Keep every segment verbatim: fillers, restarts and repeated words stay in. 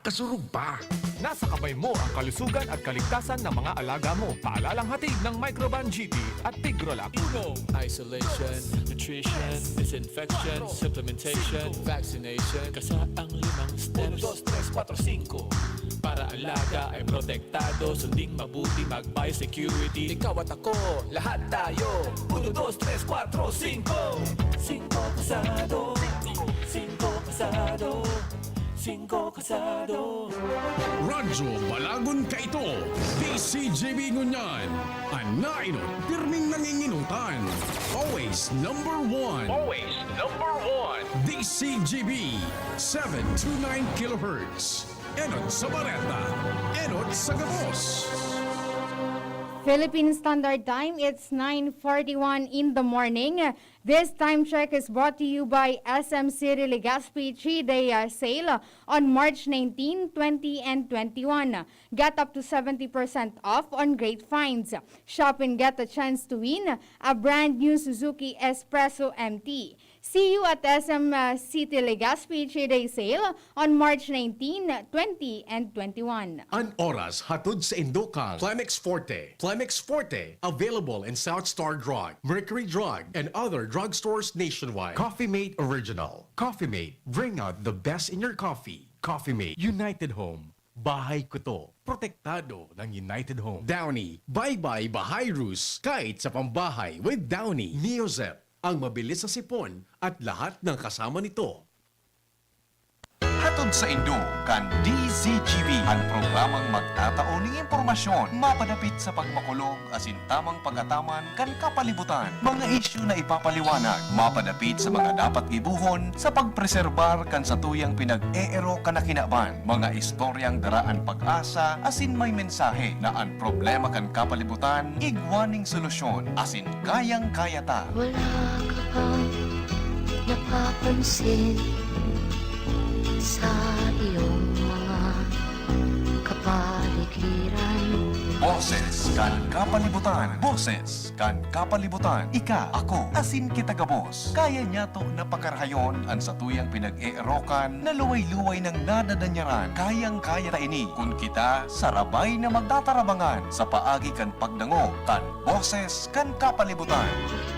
kasurog pa. Nasa kamay mo ang kalusugan at kaligtasan ng mga alaga mo. Paalalang hatid ng Microban G P at Tigrolak. Uno, isolation, nutrition, disinfection, supplementation, vaccination. Kasa ang limang steps. Uno, dos, tres, kuwatro, singko. Para alaga ay protektado, sunding mabuti, mag-biosecurity. Ikaw at ako, lahat tayo. Uno, dos, tres, kuwatro, singko. Singko kasado. Singko kasado. Singko kasado. Radyo Balagon kaito, D C G B ngunyan. An nainot, pirming nanginginutan. Always number one. Always number one. D C G B, seven two nine kilohertz. Enot sa bareta, enot sa gabos. Philippine Standard Time, it's nine forty-one in the morning. This time check is brought to you by S M City Legazpi three-day uh, sale on March nineteen, twenty, and twenty-one. Get up to seventy percent off on great finds. Shop and get a chance to win a brand new Suzuki Espresso M T. See you at S M uh, City Legazpi three-day sale on March nineteen, twenty, and twenty-one. An oras hatod saindo kan Plemex Forte, Plemex Forte, available in South Star Drug, Mercury Drug, and other drugstores nationwide. Coffee Mate Original. Coffee Mate, bring out the best in your coffee. Coffee Mate. United Home. Bahay ko to. Protektado ng United Home. Downy. Bye-bye Bahayrus. Kahit sa pambahay with Downy. Neozep. Ang mabilis sa sipon at lahat ng kasama nito. Hatod saindo kan D Z G B, an programang magtatao nin impormasyon mapadapit sa pagmakulog asin tamang pag-ataman kan kapalibutan. Mga isyu na ipapaliwanag mapadapit sa mga dapat gibohon sa pagpreserbar kan satuyang pinag-eerokan na kinaban. Mga istoryang dara an pag-asa asin may mensahe na an problema kan kapalibutan igwa ning solusyon asin kayang-kaya ta. Wala ka bang napapansin sa iyong mga kapaligiran? Boses kan kapalibutan. Boses kan kapalibutan. Ika, ako, asin kita gabos. Kaya niyato na pakarahayon an satuyang pinag-eerokan na luway-luway nang nadadanyaran. Kayang-kaya ta ini kun kita sarabay na magtatarabangan sa paagi kan pagdangog kan Boses kan Kapalibutan.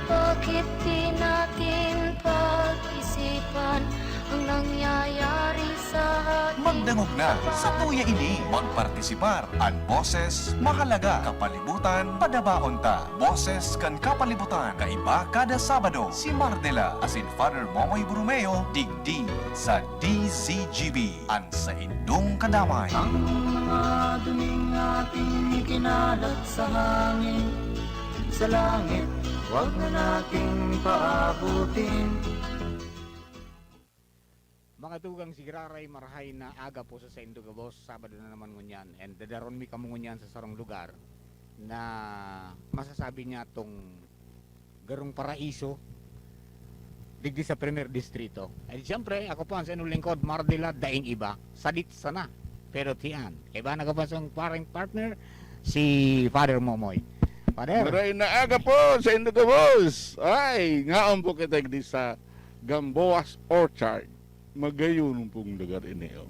Bakit di natin pag-isipan ang nangyayari sa ating Magdangog na, satuya ini. Magpartisipar. An boses, mahalaga. Kapalibutan, padabaon ta. Boses kan Kapalibutan, kaiba kada Sabado. Si Mardela asin Father Momoy Borromeo, digdi sa D Z G B, an saindong kadamay. Ang mga duming ating ikinalat sa hangin, sa langit, wag na nating paabutin. Mga tugang, sigiraray marahay na aga po sa saindo gabos. Sabado na naman ngunyan, and dadaron mi kamo ngunyan sa sarong lugar na masasabi niya tong garong paraiso digdi sa Primer Distrito. And siyempre, ako po ang sa inyong lingkod, Mardila, daing iba, sadit sana, pero tiyan. Kaibahan ko pa sa sparring partner, si Father Momoy. Father. Maray na aga po sa indo gabos. Ay, ngaon po kita digdi sa Gamboa's Orchard. Magayon pong lugar ini, oh.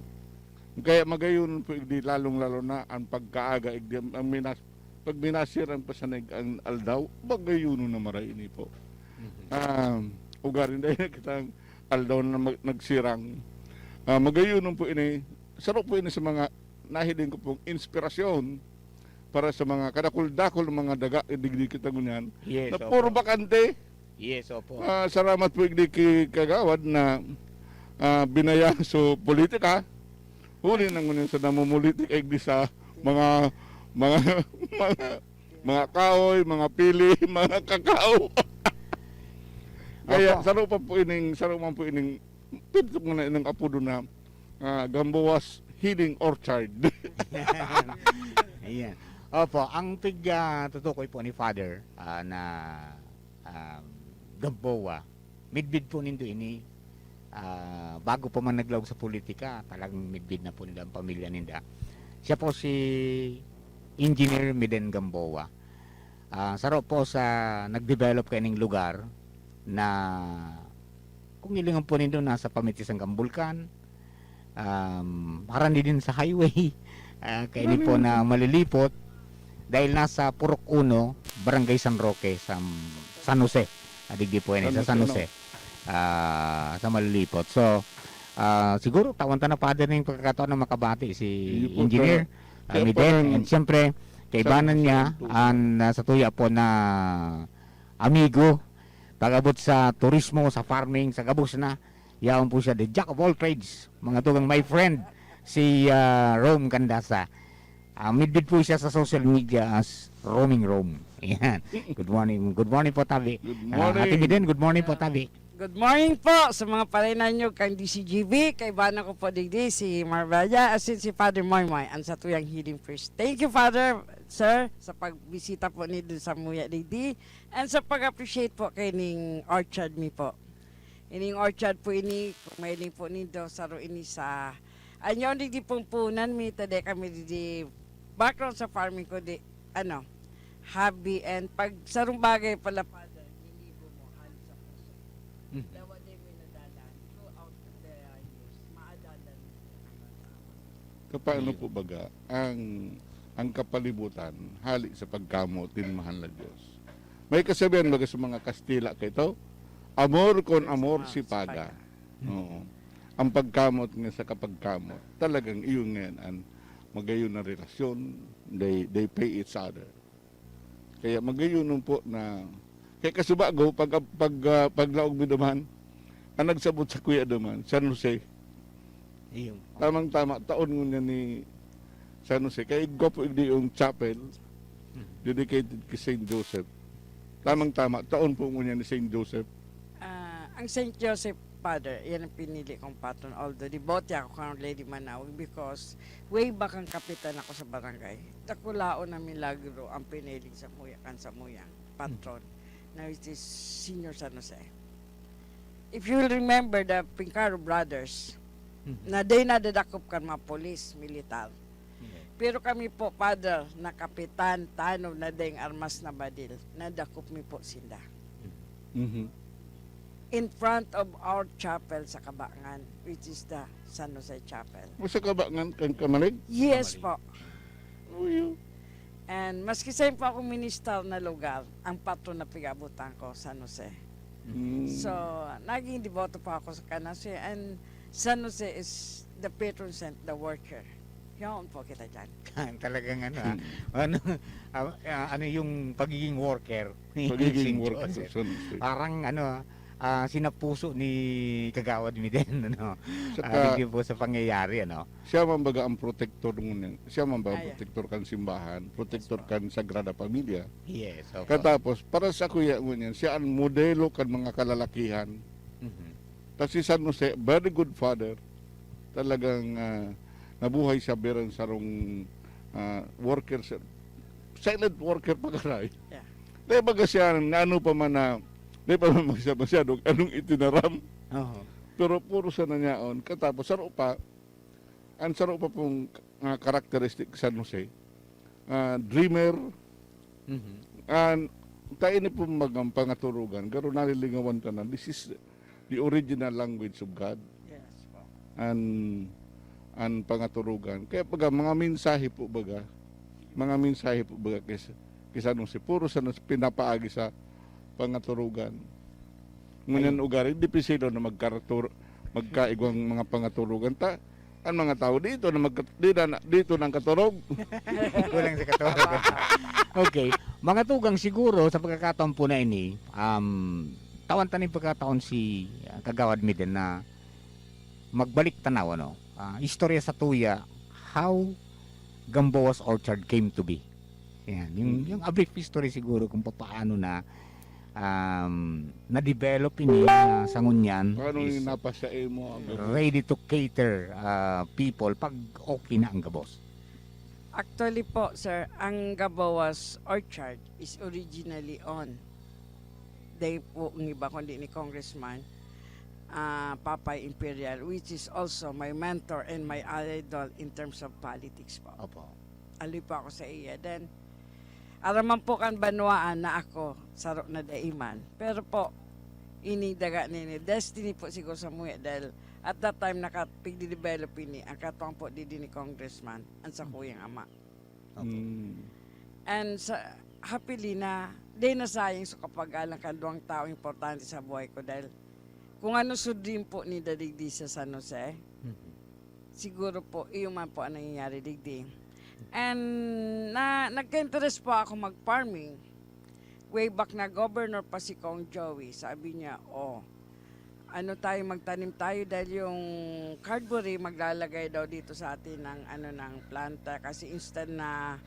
Kaya magayon po igdi, lalong-lalo na ang pagkaaga, igdi, ang minas, pag minasir ang pasanig ang aldaw, magayon na maray ini po. Ah, ugarin dahil na kitang aldaw na mag, nagsirang. Ah, magayon po ini, saro po ini sa mga nahiling ko pong inspirasyon para sa mga kadakul-dakul na mga daga, digdi kita ngunyan, Yes, na opo. Puro bakante. Yes, opo. Ah, salamat po igdi ki Kagawad na, ah, binayaso politika. Huli na ngunyan sa namumulitik igdi sa mga, mga, mga, mga kahoy, mga pili, mga kakao. Kaya Opo. saro pa po ining, saro man po ining, pwede ko na ining apodo na, ah, Gamboa's Healing Orchard. Ayan. Opo, ang pig, ah, tutukoy po ni Father, ah, na, um, Gamboa, midbid po nindo ini, ah, bago pa man naglaog sa politika, talagang midbid na po nila ang pamilya ninda. Siya po si Engineer Miden Gamboa. Ah, saro po sa nagdevelop kaining lugar na kung hilingon po nindo, nasa pamitisan kan bulkan, um, harani din sa highway. Ah, kaini po na Malilipot, dahil nasa Purok Uno, Barangay San Roque, sa San Jose. Ah, digdi po yan, eh, San sa San Jose, Jose. no? Ah, sa Malilipot. So, ah, siguro, tawan ta na, Father, na yung pagkakataon na makabati si Hindi po, Engineer, sir. ah, Kaya Miden, parang and siyempre, kaibanan sabi ko niya, sa YouTube. ang, ah, sa tuya po na amigo, pag-abot sa turismo, sa farming, sa gabos na, yaon po siya, the jack of all trades, mga tugang, my friend, si, ah, Rome Candasa. Ah, midbid po siya sa social media as Roaming Rome. Ayan. Good morning. Good morning po, Tabi. Good Ah, Ate morning. Miden, good morning po, Tabi. Good morning po sa mga parainan nyo kan D C G B. Kaibanan ko po digdi si Marbella, as in si Father Moymoy, ang satuyang healing priest. Thank you, Father, sir, sa pagbisita po ni dun sa muya digdi and sa pag-appreciate po kay ning orchard mi po. Ining orchard po ini, kung mahiling po nindo, saro ini sa, anyo digdi pong punan mi, ta dai kami digdi background sa farming, kundi, ano, hobby and pag sarong bagay pala, Father, ginibo mo hali sa puso. Mhm. Dawa din may nadala throughout the years, maadala mo po ang mga tao. Kapaano Ayun. po baga ang, ang kapalibutan hali sa pagkamot din mahal na Diyos? May kasabihan baga sa mga Kastila kay ito, "Amor con Yes, amor ah, si si paga." paga. Oo. Ang pagkamot nga sa kapagkamot, talagang iyon ngayon ang magayon na relasyon, they, they pay each other. Kaya magayon po na, kaya kasubago, pag, pag, ah, paglaog mi duman, ang nagsabot sa kuya duman, San Jose. Iyo. Tamang-tama, taon ngunyan ni San Jose. Kaya igwa po igdi yung chapel, Hmm. dedicated kay Saint Joseph. Tamang-tama, taon po ngunyan ni Saint Joseph. Ah, ang Saint Joseph, Father, yan ang pinili kong patron. Although devote ako kang Lady Manawag because way back ang kapitan ako sa barangay. Dakulaon na milagro ang piniling sa muya, kan sa muyang patron, na which is Senior San Jose. If you will remember the Pincaro brothers, Mhm. na they nadadakop kan mga polis, militar. Yeah. Pero kami po, Father, na kapitan, tanod na deng armas na badil, nadakop mi po sinda. Mhm. In front of our chapel sa Kabangan, which is the San Jose Chapel. O, sa Kabangan, kan Camalig? Yes Camalig. po. Uy, oh. And maski saan po akong minister na lugar, ang patron na pag-abutan ko, San Jose. Mm. So, naging deboto po ako sa San Jose. And San Jose is the patron saint, the worker. Yaon po kita dyan. Talagang ano, ah, Hmm. ano, ah, ah, ano yung pagiging worker ni Pagiging Saint worker, Joseph? San Jose. Parang ano, ah, sinapuso ni Kagawad Miden, ano? Saka, Ah, hindi po sa pangyayari, ano? Siya man baga ang protektor ngunyan. Siya man baga Ah, yeah. protektor kan simbahan, protektor Yes po. kan Sagrada Familia. Yes, opo. Katapos, para sa kuya ngunyan, siya ang modelo kan mga kalalakihan. Mhm. Ta si San Jose, very good father. Talagang, ah, nabuhay siya bilang sarong, ah, worker, sa-, silent worker pa karay. Yeah. Dahil baga siya, na ano pa man na, di pa man siya masyado, anong itinaram. Oho. Pero puro siya na niyaon. Katapos, saro pa, ang saro pa pong, ah, characteristic sa San Jose, ah, dreamer, Mhm. and tayo ni pong magang pangaturugan, garo nalilingawan ka na, this is the original language of God. Yes po. An, an pangaturugan. Kaya baga, mga mensahe po baga, mga mensahe po baga kay, kay San Jose, puro sa nas-, pinapaagi sa pangaturugan. Ngunyan Ayun. ugari, dipisilo na magkaratur-, magkaigwang mga pangaturugan. Ta, ang mga tao dito na magka-, di na, na, dito nang katurog. Kulang sa katurog. Okay. Mga tugang, siguro, sa pagkakataon po na ini, um, tawan ta nin pagkataon si, ah, Kagawad Miden na magbalik tanaw, ano, ah, istorya sa tuya, how Gamboa's Orchard came to be. Yan, yung, Hmm. yung a brief history siguro kung papaano na, um, na-develop ini na sa ngunyan Paano is yung napasa mo, ah, ready to cater, ah, people pag okay na ang gabos? Actually po, sir, ang Gamboa's Orchard is originally on. Dai po ng iba kundi ni Congressman, ah, Papay Imperial, which is also my mentor and my idol in terms of politics po. Opo. Aliw po ako sa iya. Then, aram man po kan banwaan na ako, saro na dai man. Pero po, ini daga nini, destiny po siguro sa muya dahil At that time, nakapigde-develop ini, ang katuwang po didi ni Congressman, ang sakuyang ama. Opo. Mm. And sa, happily na, di nasayang sa kapagalan kan duwang taong importante sa buhay ko dahil kung ano sudin po ni Dadigdi sa San Jose, Mhm. siguro po, iyon man po ang nangyayari digdi. And na, nagka-interest po ako mag-farming. Way back na governor pa si Kong Joey, sabi niya, "Oh, ano tayo, magtanim tayo dahil yung cardboard maglalagay daw dito sa atin ng, ano, ng planta kasi instead na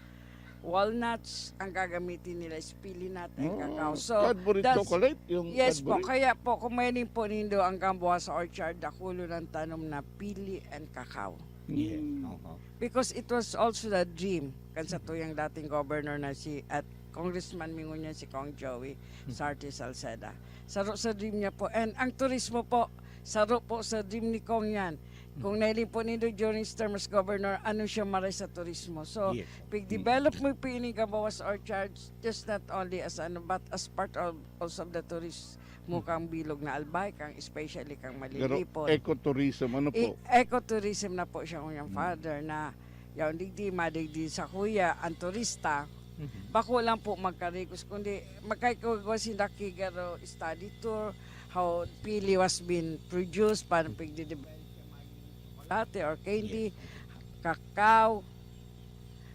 walnuts, ang gagamitin nila is pili nut and Oo, cacao." So, Cadbury that's- chocolate, yung Yes po, Cadbury. Kaya po, kung mayroon po nindo ang Gamboa sa Orchard, dakulo ng tanom na pili and cacao. Yeah. Mm. Oho. Because it was also the dream kan satuyang dating governor na si at Congressman mi ngunyan si Kong Joey Sarte Salceda. Saro sa dream niya po. And ang turismo po, saro po sa dream ni Kong yan. Kung nailing po nindo during his term as governor, ano siya maray sa turismo. So, Yes. pag-develop mo po ini Gamboa's Orchard, just not only as ano, but as part of also of the tourist mo kang bilog na Albay, kang especially kang Pero Malilipon. Ecotourism, ano I- po? Ecotourism na po siya, Kuya Father, na yaon digdi, madigdi sa kuya, ang turista, Mhm. bako lang po magkarigos, kundi magkaigwa sinda ki garo study tour, how pili was been produced, paano pigdidevelop siya maging chocolate or candy, cacao.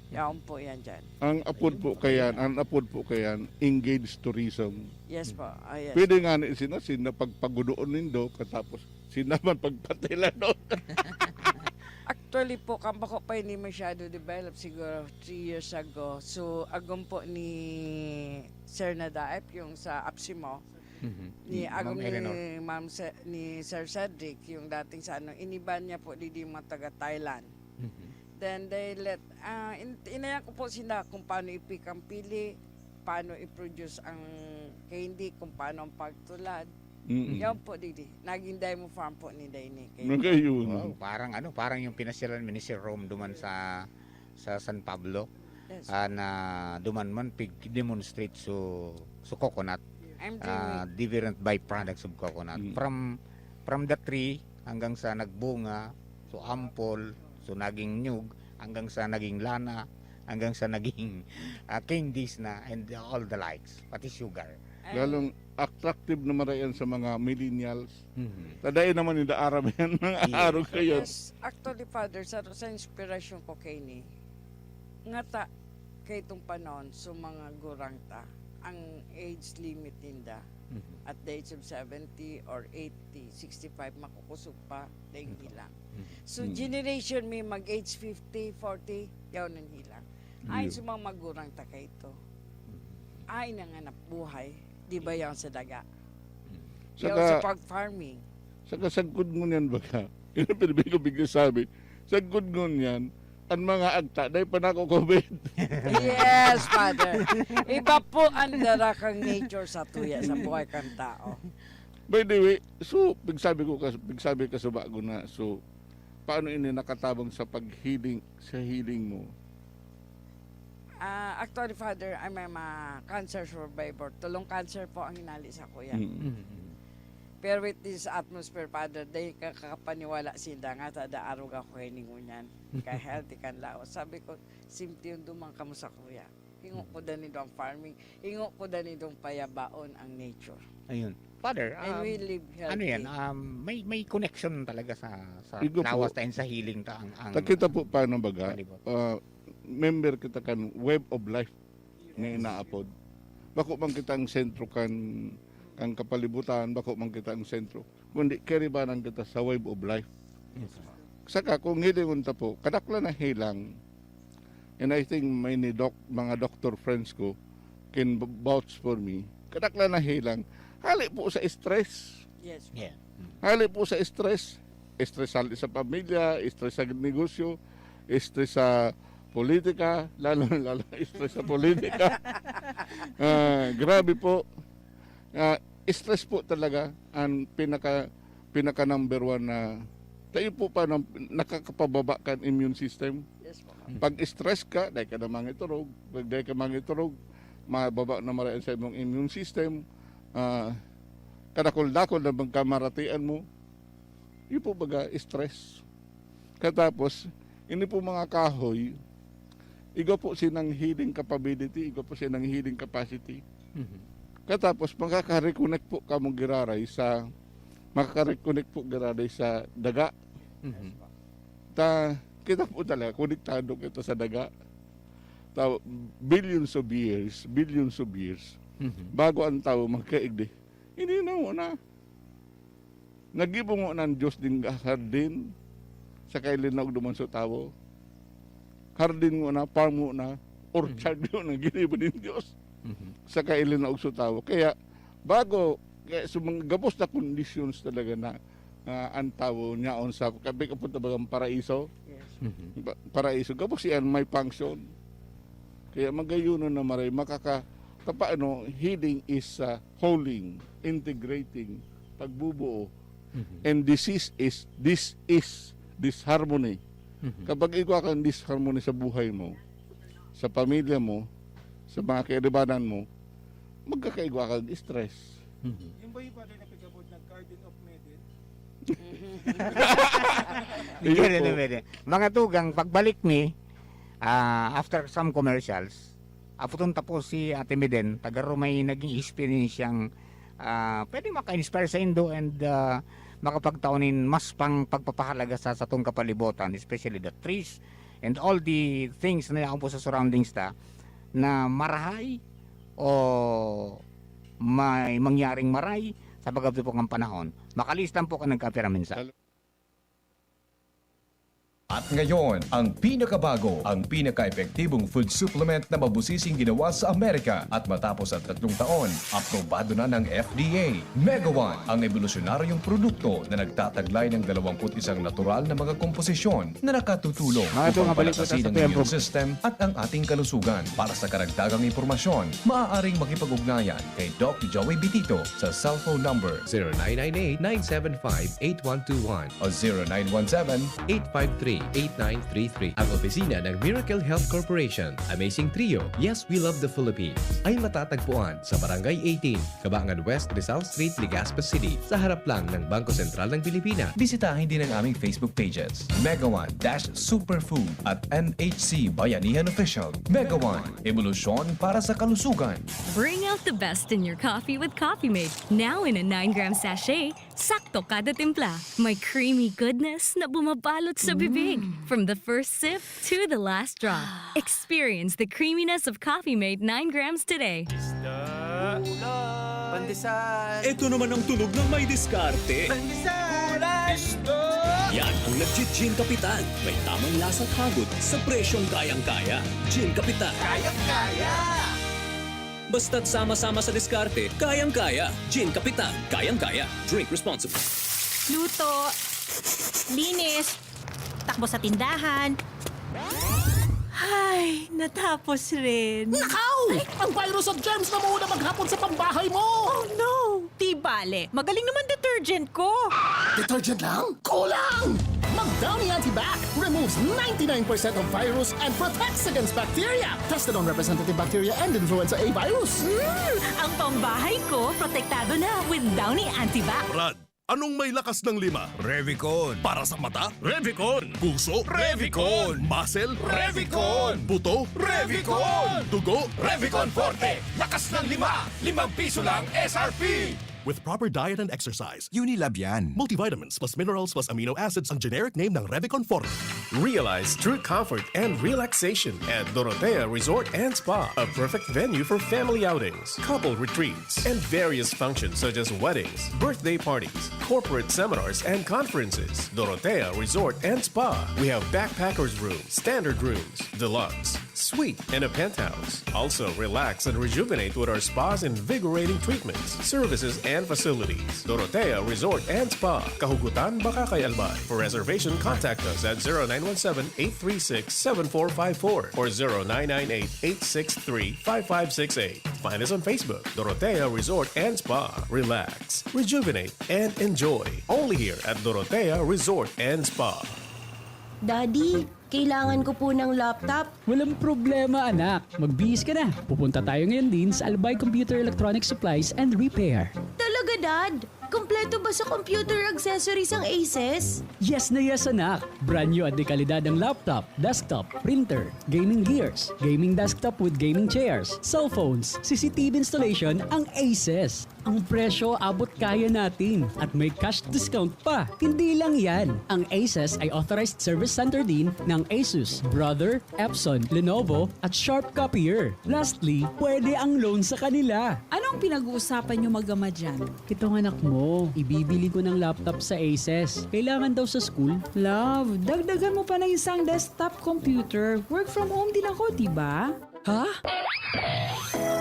Yaon po yan dyan. Ang apod po kayan, ang apod po kayan, engaged tourism. Yes po. Ah, yes. Pwede nga ni sinasin na pagpagudoon nindo, katapos sinaman pagpatilanon. Actually po, kang bako pa hindi masyado develop, siguro three years ago. So, agom po ni Sir Nadaep, yung sa Apsimo, Mhm. ni Ma'am agom Eleanor. ni Ma'am Se- ni Sir Cedric, yung dating sa ano, iniban niya po didi yung mga taga Thailand. Mhm. Then they let, ah, in, inayan ko po sila kung paano ipikampili, paano i-produce ang candy, kung paano ang pagtulad. Mm. Yan po, didi. Naging demo farm po ni Daini. Magayon. Wow, parang ano, parang yung pinasyalan mi ni Sir Rom duman sa sa San Pablo. Yes. Ah, na duman man pig-demonstrate so so coconut, I'm ah, dreaming. Different byproducts of coconut. Mm. From from the tree hanggang sa nagbunga, so ampol, so naging nyug, hanggang sa naging lana, hanggang sa naging ah, candies na and all the likes, pati sugar. And Lalong attractive na marayan sa mga millennials. Mhm. Tadain naman yung daarab yan, mga Yes. arog kayo. Yes, actually, Father, sa, sa inspirasyon ko kay ni, nga ta, kay itong panahon, so mga gurang ta, ang age limit ninda, Mhm. at the age of seventy or eighty, sixty-five, makukusog pa, dahil hilang. Mhm. So, Mm. generation mi mag-age fifty, forty, yaw nang hilang. Ay, Yeah. so mga magurang ta kay ito. Ay, nanganap buhay, di ba yan sa daga? Mhm. Yaw Saka- sa pag-farming. Saka sagkod ngunyan baga. Yun ang pinibig ko bigla sabi. Sagkod ngunyan, ang mga agta, dahil pa nako COVID. Yes, Father. Iba po ang dara kang nature sa tuya, sa buhay kang tao. By the way, so, pigsabi ko, kas- pigsabi ka sa bago na, so, paano ini nakatabang sa pag-healing, sa healing mo? Ah, actually, Father, I'm a cancer survivor. Tulong cancer po ang hinali sa kuya. Mm. Mhm. Pero with this atmosphere, Father, dahil kakapaniwala sinda nga, tada arog ako kay ningunyan. Kaya healthy kan lawas. Sabi ko, simti yung dumang kamo sa kuya. Hingo ko dani dong farming. Hingo ko dani dong payabaon ang nature. Ayun. Father, And um, we live healthy. ano yan? Um, may may connection talaga sa sa Igo po. lawas ta and sa healing ta ang ang Takita po paano baga, palibot. ah, member kita kan Web of Life na inaapod. Bako man kita ang sentro kan kan kapalibutan, bako man kita ang sentro. Kundi kiribanan kita sa Web of Life. Yes. Saka kung hilingon ta po, kadaklan na hilang. And I think many doc, mga doctor friends ko can b- vouch for me. Kadaklan na hilang. Hali po sa stress. Yes. Yeah. Hali po sa stress. Stress sa, sa pamilya, stress sa negosyo, stress sa politika, lalo lalo stress sa politika. Ah, grabe po. Ah, stress po talaga ang pinaka pinaka number one na tayo po pa ng nakakapababa kan immune system. Yes po. Pag stress ka, dahil ka na mangiturog. Pag dahil ka mangiturog, mababa na marayan sa imong immune system. Ah, kadakol-dakol na magkamaratian mo. Iyo po baga stress. Katapos, ini po mga kahoy, igwa po sinang healing capability, igwa po sinang healing capacity. Mhm. Katapos, makaka-reconnect po kamo giraray sa, makaka-reconnect po giraray sa daga. Mhm. Ta, kita po talaga, konektado kita sa daga. Ta, billions of years, billions of years, Mhm. bago ang tao magkaigdi. Hindi na, wala. Naggibo ngona an Dios nin hardin, saka ilinawag duman sa tawo. Hardin ngona, farm ngona, orchard Mhm. ngona, ginibo nin Dios. Mhm. Saka ilinawag sa tawo. Kaya, bago, kaya sa mga gabos na conditions talaga na, ah, ang tawo niyaon sa, kabi ka po talagang paraiso. Yes. Mhm. Ba-, paraiso, gabos iyan may function. Kaya magayunon na maray, makaka-, papaano, healing is, ah, holding, integrating, pagbubuo. Mhm. And disease is, this is disharmony. Mhm. Kapag igwa kang disharmony sa buhay mo, sa pamilya mo, sa mga kairibanan mo, magkakaigwa kang stress. Mhm. Yung ba yung pwede na pagkabot ng Garden of Eden? Iyo Garden po. Of Eden. Mga tugang, pagbalik mi, ah, after some commercials, aputon tapos si Ate Meden, taga Roma, may naging experience siyang, ah, pwede maka-inspire sa indo and, ah, makapagtao nin mas pang pagpapahalaga sa satong kapalibutan, especially the trees and all the things na yaon po sa surroundings ta, na marahay o may mangyaring maray sa pagkabot po ng panahon. Makalihis lang po kan nagkapira minsan. At ngayon, ang pinakabago, ang pinaka-epektibong food supplement na mabusising ginawa sa Amerika. At matapos ang tatlong taon, aprobado na ng F D A. Mega One, ang ebolusyonaryong produkto na nagtataglay ng dalawang put isang natural na mga komposisyon na nakatutulong Mga upang tugang, balik po tayo palakasin sa ang tuyang immune program. System at ang ating kalusugan. Para sa karagdagang impormasyon, maaaring makipag-ugnayan kay Doc Joey Bitito sa cellphone number zero nine nine eight, nine seven five, eight one two one o zero nine one seven, eight five three, eight nine three three. Ang opisina ng Miracle Health Corporation, Amazing Trio, Yes, We Love the Philippines, ay matatagpuan sa Barangay eighteen, Cabangan West, Rizal Street, Legazpi City, sa harap lang ng Bangko Sentral ng Pilipinas. Bisitahin din ang aming Facebook pages, Mega One dash Superfood at N H C Bayanihan Official. Mega One, ebolusyon para sa kalusugan. Bring out the best in your coffee with Coffee Mate. Now in a nine gram sachet, sakto kada timpla. May creamy goodness na bumabalot sa bibig. Mm. From the first sip to the last drop. Ah. Experience the creaminess of Coffee Mate nine grams today. Isda. Pandesal. Ito naman ang tunog ng may diskarte. Pandesal. Gulay. Isda. Yan ang nagji-Gin Kapitan. May tamang lasa at hagod sa presyong kayang-kaya. Gin Kapitan. Kayang-kaya. Basta't sama-sama sa diskarte, kayang-kaya. Gin Kapitan, kayang-kaya. Drink responsibly. Luto, linis, takbo sa tindahan. Ay, natapos rin. Nakaw! Ay! Ang virus at germs na muna maghapon sa pambahay mo! Oh no! Di bale, magaling naman detergent ko. Detergent lang? Kulang! Mag Downy Antibac removes ninety-nine percent of virus and protects against bacteria. Tested on representative bacteria and influenza A virus. Mm, ang pambahay ko protektado na with Downy Antibac. Brad, anong may lakas ng lima? Revicon. Para sa mata? Revicon. Puso? Revicon. Muscle? Revicon. Buto? Revicon. Dugo? Revicon Forte. Lakas ng lima. Limang piso lang S R P. With proper diet and exercise. Unilab yan. Multivitamins plus minerals plus amino acids ang generic name ng Revicon Forte. Realize true comfort and relaxation at Dorotea Resort and Spa, a perfect venue for family outings, couple retreats, and various functions such as weddings, birthday parties, corporate seminars, and conferences. Dorotea Resort and Spa. We have backpackers room, standard rooms, deluxe, suite, and a penthouse. Also, relax and rejuvenate with our spa's invigorating treatments, services, and facilities. Dorotea Resort and Spa, Kahugutan, Bacacay, Albay. For reservation, contact us at zero nine one seven, eight three six, seven four five four or zero nine nine eight, eight six three, five five six eight. Find us on Facebook, Dorotea Resort and Spa. Relax, rejuvenate, and enjoy. Only here at Dorotea Resort and Spa. Daddy, kailangan ko po ng laptop. Walang problema, anak. Magbihis ka na. Pupunta tayo ngayon din sa Albay Computer Electronic Supplies and Repair. Talaga, Dad? Kompleto ba sa computer accessories ang Aces? Yes na yes, anak! Brand new at dekalidad ang laptop, desktop, printer, gaming gears, gaming desktop with gaming chairs, cellphones, C C T V installation ang Aces. Ang presyo abot kaya natin at may cash discount pa. Hindi lang yan, ang Aces ay authorized service center din ng Asus, Brother, Epson, Lenovo at Sharp Copier. Lastly, pwede ang loan sa kanila. Anong pinag-uusapan nyo mag-ama dyan? Itong anak mo, ibibili ko ng laptop sa Aces. Kailangan daw sa school. Love, dagdagan mo pa ng isang desktop computer. Work from home din ako, di ba? Ha?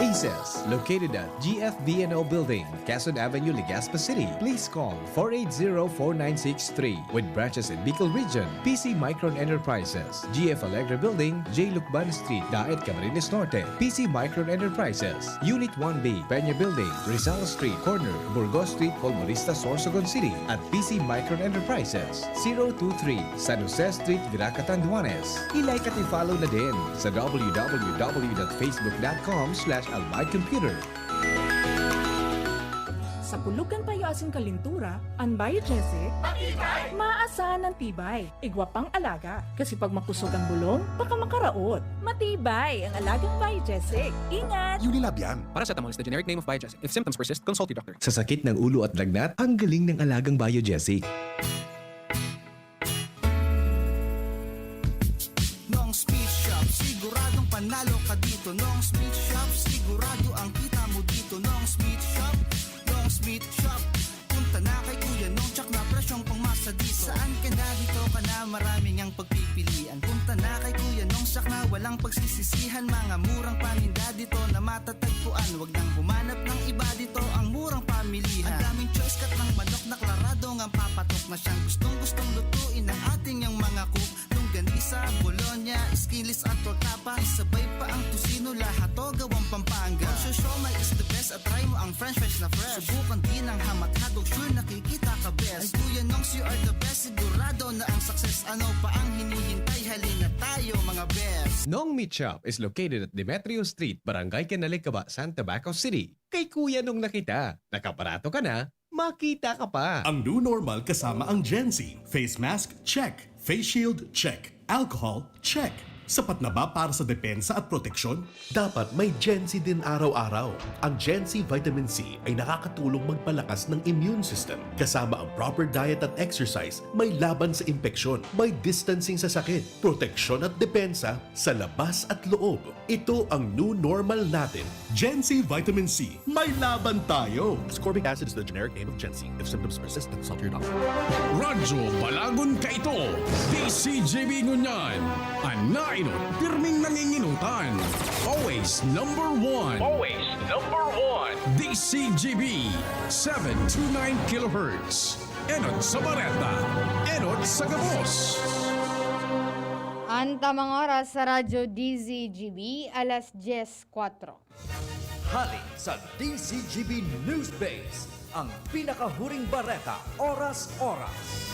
Aces, located at G F V N O Building, Quezon Avenue, Legazpi City. Please call four eight zero four nine six three. With branches in Bicol Region, P C Micron Enterprises, G F Alegre Building, J Lucban Street, Daet, Camarines Norte, P C Micron Enterprises, Unit one B, Peña Building, Rizal Street, corner, Burgos Street, Polvorista, Sorsogon City, at P C Micron Enterprises, zero two three, San Jose Street, Virac, Catanduanes. I-like at i-follow na din sa w w w dot facebook dot com slash albay computer. Sa kulog kan payo asin kalintura, an Biogesic, matibay! Maasahan an tibay. Igwa pang alaga, kasi pag makusog ang bulong, baka makaraot. Matibay ang alagang Biogesic. Ingat! Unilab yan. Paracetamol is the generic name of Biogesic. If symptoms persist, consult your doctor. Sa sakit ng ulo at lagnat, ang galing ng alagang Biogesic. Nong's Meat Shop, siguradong panalo ka dito. Nong's Meat Shop, sigurado ang kita mo dito. Nong's Meat Shop, Nong's Meat Shop. Punta na kay Kuya Nong, tsak na presyong pangmasa dito. Saan ka na, dito ka na, marami ngang pagpipilian. Punta na kay Kuya Nong, tsak na walang pagsisisihan. Mga murang paninda dito na matatagpuan. Wag nang humanap ng iba, dito ang murang pamilihan. Ang daming choice, cut ng manok na klarado ngang papatok na siyang gustong-gustong lutuin ng ating yang mga cook. Longganisa, bologna, skinless at tortapa. Isabay pa ang tocino, lahat to gawang Pampanga. Kung siomai is the best, at try mo ang french fries na fresh. Subukan din ang hamat hotdog, sure nakikita ka best. Ay Kuya Nongs, you are the best, sigurado na ang success. Ano pa ang hinihintay? Halina tayo, mga best. Nong Meat Shop is located at Demetrio Street, Barangay Canalicaba, San Tabaco City. Kay Kuya Nong na kita, nakabarato ka na, makita ka pa. Ang new normal kasama ang Gen Z. Face mask, check. Face shield, check. Alcohol, check. Sapat na ba para sa depensa at proteksyon? Dapat may Gen Z din araw-araw. Ang Gen Z Vitamin C ay nakakatulong magpalakas ng immune system. Kasama ang proper diet at exercise, may laban sa impeksyon, may distancing sa sakit, proteksyon at depensa sa labas at loob. Ito ang new normal natin. Gen Z Vitamin C, may laban tayo! Ascorbic acid is the generic name of Gen Z. If symptoms persist, consult your doctor. Radyo Balagon Kaito, D C G B ngunyan. An nainot, pirming nanginginutan. Always number one. Always number one. D C G B, seven two nine kilohertz. Enot sa bareta, enot sa gabos. An tamang oras sa Radyo D Z G B, alas dyes kwatro. Hali sa D Z G B News Base, ang pinakahuring bareta, oras-oras.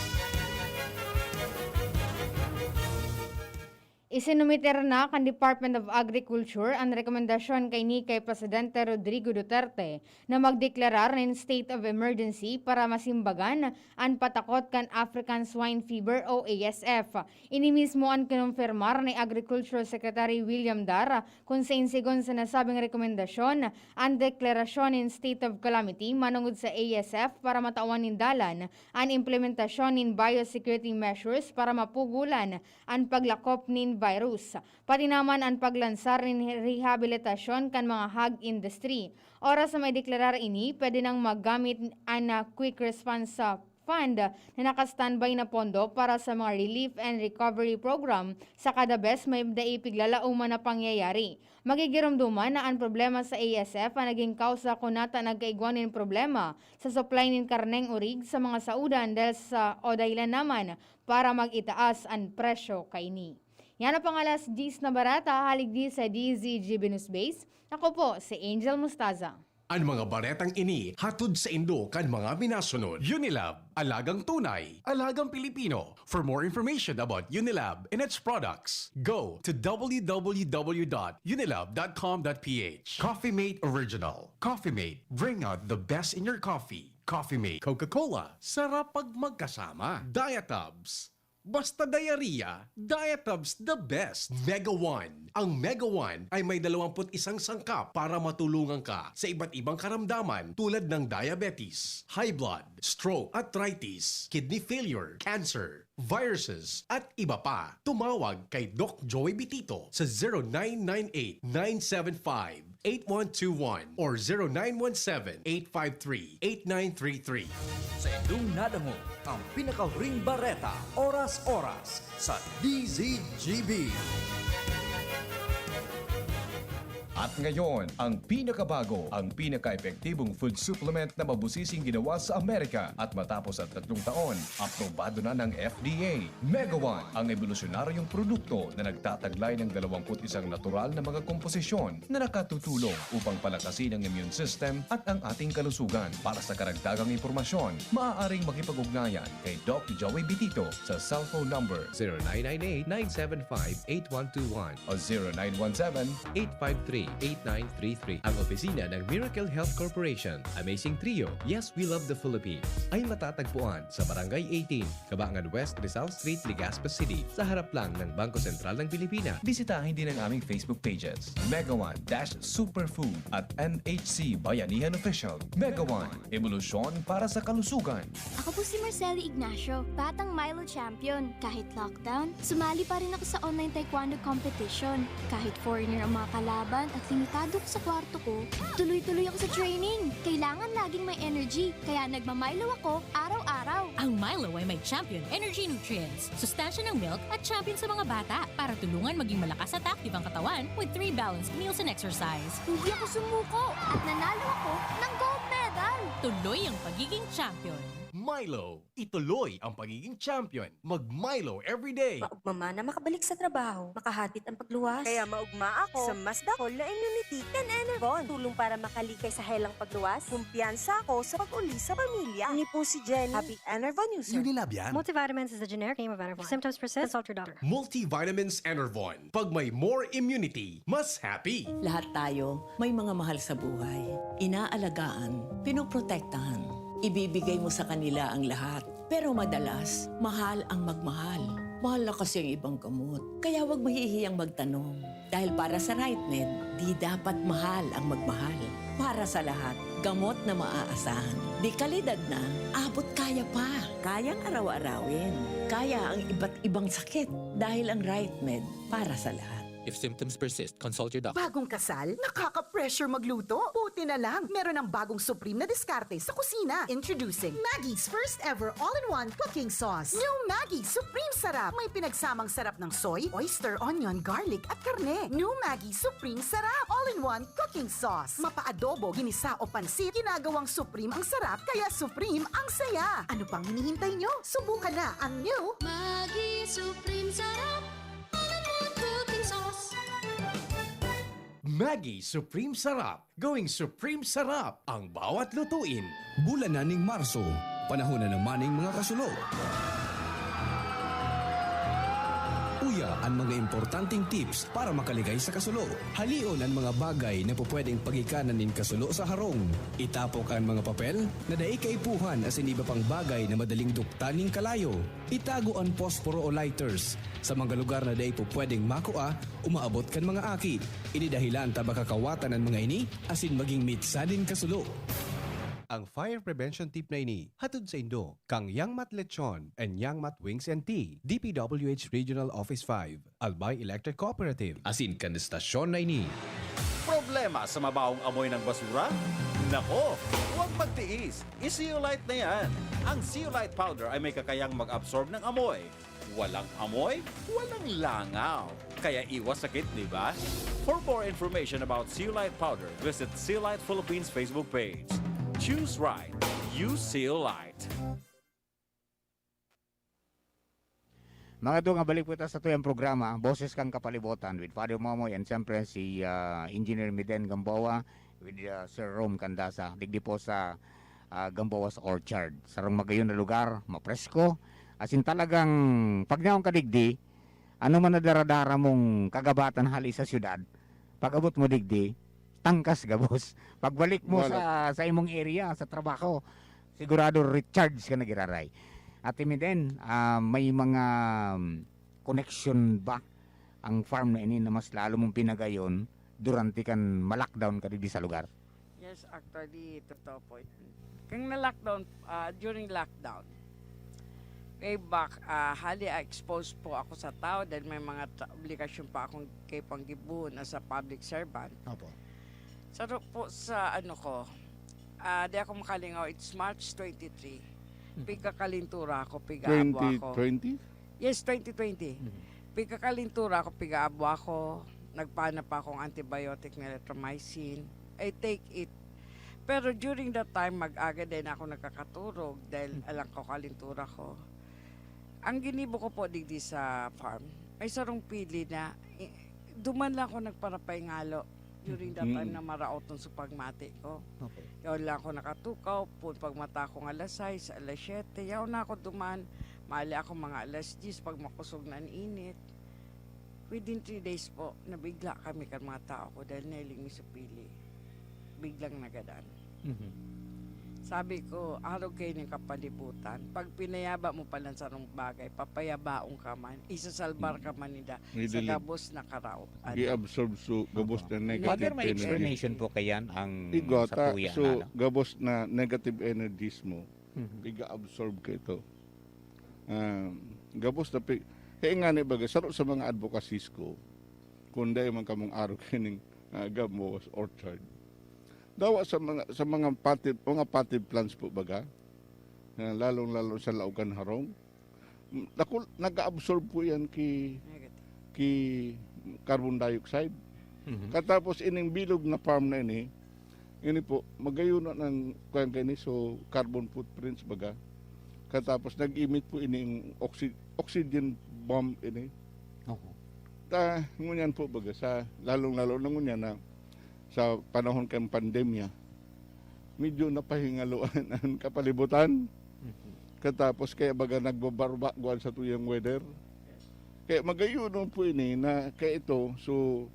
Isinumiter na kan Department of Agriculture an rekomendasyon kaini kay Presidente Rodrigo Duterte na magdeklarar nin state of emergency para masimbagan an patakot kan African Swine Fever o A S F. Ini mismo an kinumpirmar ni Agriculture Secretary William Dar, kun sain sigon sa nasabing rekomendasyon, an deklarasyon nin state of calamity manongod sa A S F para matawan nin dalan an implementasyon nin biosecurity measures para mapugolan an paglakop nin virus, pati naman an paglansar nin rehabilitasyon kan mga hog industry. Oras na maideklarar ini, pwede nang magamit an, ah, Quick Response, ah, Fund na naka-standby na pondo para sa mga relief and recovery program sa kada bes may dai piglalauman na pangyayari. Magigiromdoman na an problema sa A S F an naging kausa kun nata nagkaigwa nin problema sa supply nin karneng orig sa mga saudan dahil sa, o dahilan naman para mag-itaas an presyo kaini. Yan ang pang alas diyes na bareta, hali digdi sa D Z G B News Base. Ako po si Angel Mustaza. An mga baretang ini hatod saindo kan mga minasunod. Unilab, alagang tunay, alagang Pilipino. For more information about Unilab and its products, go to w w w dot unilab dot com dot p h. Coffee Mate Original. Coffee Mate, bring out the best in your coffee. Coffee Mate, Coca-Cola, sarap pag magkasama. Diatabs, basta diarrhea, Diatabs the best. Mega One. Ang Mega One ay may dalawampu't isang sangkap para matulungan ka sa iba't ibang karamdaman tulad ng diabetes, high blood, stroke, arthritis, kidney failure, cancer, viruses, at iba pa. Tumawag kay Doc Joey Bitito sa zero nine nine eight, nine seven five, eight one two one or zero nine one seven, eight five three, eight nine three three. Sa indong nadangog ang pinakahuring bareta, oras-oras, sa D Z G B. At ngayon, ang pinakabago, ang pinaka-epektibong food supplement na mabusising ginawa sa Amerika at matapos ang tatlong taon, aprobado na ng F D A. Mega One, ang ebolusyonaryong produkto na nagtataglay ng dalawampu't isang natural na mga komposisyon na nakatutulong upang palakasin ang immune system at ang ating kalusugan. Para sa karagdagang impormasyon, maaaring makipag-ugnayan kay Doc Joey Bitito sa cellphone number zero nine nine eight, nine seven five, eight one two one o zero nine one seven, eight five three, eight nine three three. Ang opisina ng Miracle Health Corporation, Amazing Trio, Yes, We Love the Philippines, ay matatagpuan sa Barangay eighteen, Cabangan West, Rizal Street, Legazpi City, sa harap lang ng Bangko Sentral ng Pilipinas. Bisitahin din ang aming Facebook pages, Mega One dash Superfood at M H C Bayanihan Official. Mega One, ebolusyon para sa kalusugan. Ako po si Marcelo Ignacio, batang Milo champion. Kahit lockdown, sumali pa rin ako sa online taekwondo competition. Kahit foreigner ang mga kalaban at limitado ko sa kwarto ko, tuloy-tuloy ako sa training. Kailangan laging may energy, kaya nagma-Milo ako araw-araw. Ang Milo ay may Champion Energy Nutrients. Sustansya ng milk at champion sa mga bata para tulungan maging malakas at active ang katawan with three balanced meals and exercise. Hindi ako sumuko at nanalo ako ng gold medal. Tuloy ang pagiging champion. Milo, ituloy ang pagiging champion. Mag-Milo everyday. Maugma man na makabalik sa trabaho, makahadit ang pagluwas. Kaya maugma ako sa mas dakul na immunity kan Enervon. Tulong para makalikay sa helang pagluwas. Kumpiyansa ako sa pag-uli sa pamilya. Ini po si Jenny, Happy Enervon user. Unilab yan. Multivitamins is the generic name of Enervon. If symptoms persist, consult your doctor. Multivitamins Enervon. Pag may more immunity, mas happy. Lahat tayo may mga mahal sa buhay. Inaalagaan, pinoprotektahan. Ibibigay mo sa kanila ang lahat. Pero madalas, mahal ang magmahal. Mahal na kasi ang ibang gamot. Kaya 'wag mahihiyang magtanong. Dahil para sa RightMed, di dapat mahal ang magmahal. Para sa lahat, gamot na maaasahan. De kalidad na, abot kaya pa. Kayang araw-arawin. Kaya ang iba't ibang sakit. Dahil ang RightMed, para sa lahat. If symptoms persist, consult your doctor. Bagong kasal? Nakaka-pressure magluto? Buti na lang, meron ng bagong Supreme na diskarte sa kusina. Introducing Maggi's first ever all-in-one cooking sauce. New Maggi Supreme Sarap. May pinagsamang sarap ng soy, oyster, onion, garlic, at karne. New Maggi Supreme Sarap. All-in-one cooking sauce. Mapa-adobo, ginisa o pansit, ginagawang Supreme ang sarap, kaya Supreme ang saya. Ano pang hinihintay nyo? Subukan na ang new Maggi Supreme Sarap. All-in-one cooking sauce. Maggi Supreme Sarap. Gawing Supreme Sarap ang bawat lutuin. Bulan na ning Marso, panahon na naman ning mga kasulo. Uya an mga importanteng tips para makaligay sa kasulo. Halion an mga bagay na pupwedeng pagikanan nin kasulo sa harong. Itapok an mga papel na dai kaipuhan asin iba pang bagay na madaling duktan nin kalayo. Itago an posporo o lighters sa mga lugar na dai pupwedeng makua o maabot kan mga aki. Ini dahilan ta baka kawatan an mga ini asin maging mitsa nin kasulo. Ang fire prevention tip na ini hatod saindo kan Yangmat Lechon and Yangmat Wings and Tea, D P W H Regional Office five, Albay Electric Cooperative, asin kan estasyon na ini. Problema sa mabahong amoy ng basura? Nako, huwag magtiis! I-Zeolite na yan! Ang Zeolite Powder ay may kakayang mag-absorb ng amoy. Walang amoy, walang langaw. Kaya iwas sakit, di ba? For more information about Zeolite Powder, visit Zeolite Philippines Facebook page. Choose right. Use Zeolite. Mga dugang, balik po ta sa tuyang programa, Boses kan Kapalibotan with Father Momoy and siyempre si, ah, Engineer Miden Gamboa with, ah, Sir Rome Candasa. Digdi po sa, ah, Gamboa's Orchard. Sarong magayon na lugar, mapresko. As in talagang pag naon ka digdi, ano man na daradara mong kagabatan hali sa syudad, pag-abot mo digdi, tangkas gabos. Pagbalik mo Wala. sa, sa imong area, sa trabaho, Sigurado recharge ka na giraray. Ate Miden, ah, may mga, um, connection ba ang farm na ini na mas lalo mong pinagayon durante kan ma-lockdown ka digdi sa lugar? Yes, actually, totoo po yan. Kang na-lockdown, ah, during lockdown, way back, ah, hali, ah, exposed po ako sa tao dahil may mga tra-, obligasyon pa akong kay panggibuhon as a public servant. Opo. Sa ro-, po sa ano ko, ah, di ako makalingaw, it's March twenty-three. Mhm. Pigkakalintura ako, pigaabo ako. Twenty twenty? Yes, twenty twenty. Mhm. Pigkakalintura ako, pigaabo ako. Nagpana pa akong antibiotic na erythromycin. I take it. Pero during that time, mag-aga din ako nagkakaturog dahil Mhm. alang ko kalintura ko. Ang ginibo ko po digdi sa farm, may sarong pili na, eh, duman lang ako nagparapay ngalo during that time Mhm. na maraot ang supagmati ko. Okay. Yaon lang ako nakatukaw, pun pagmata ko nga alas sais, alas siyete, yaon na ako duman. Mali ako mga alas diyes pag makusog na an init. Within three days po, nabigla kami kan mga tao ko dahil nahiling mi sa pili. Biglang nagadan. Mhm. Sabi ko, "Arog kayo nin kapalibutan. Pag pinayaba mo palan sarong bagay, papayabaon ka man, isasalbar ka man ninda sa May dilig. gabos na karaw-, ano." Gi-absorb so gabos Opo. na negative Father, may energy. explanation po kayan ang Igwa, sa ta-, tuya so, na, ano? gabos na negative energies mo, Mhm. iga-absorb ka ito. Ah, gabos na pi-, kaya nga ni baga, saro sa mga advocacies ko, kung dai man kamong arog kining, ah, gabos orchard. Dawa sa mga, sa mga potted, mga potted plants po baga, ah, lalong-lalo sa laog kan harong, mm, dakul-, nag-aabsorb po yan ki, Negative. ki carbon dioxide. Mhm. Katapos ining bilog na farm na ini, ini po, magayon na ng, kuwan kaini, so carbon footprints baga. Katapos nag-emit po ining oxy-, oxygen bomb ini. Oho. Ta, ngunyan po baga, sa lalong-lalo na ngunyan na sa panahon kan pandemya, medyo napahingaloan ang kapalibutan. Mhm. Katapos kaya baga nagbabarba guan sa tuyang weather. Kaya magayon po ini na kaya ito, so,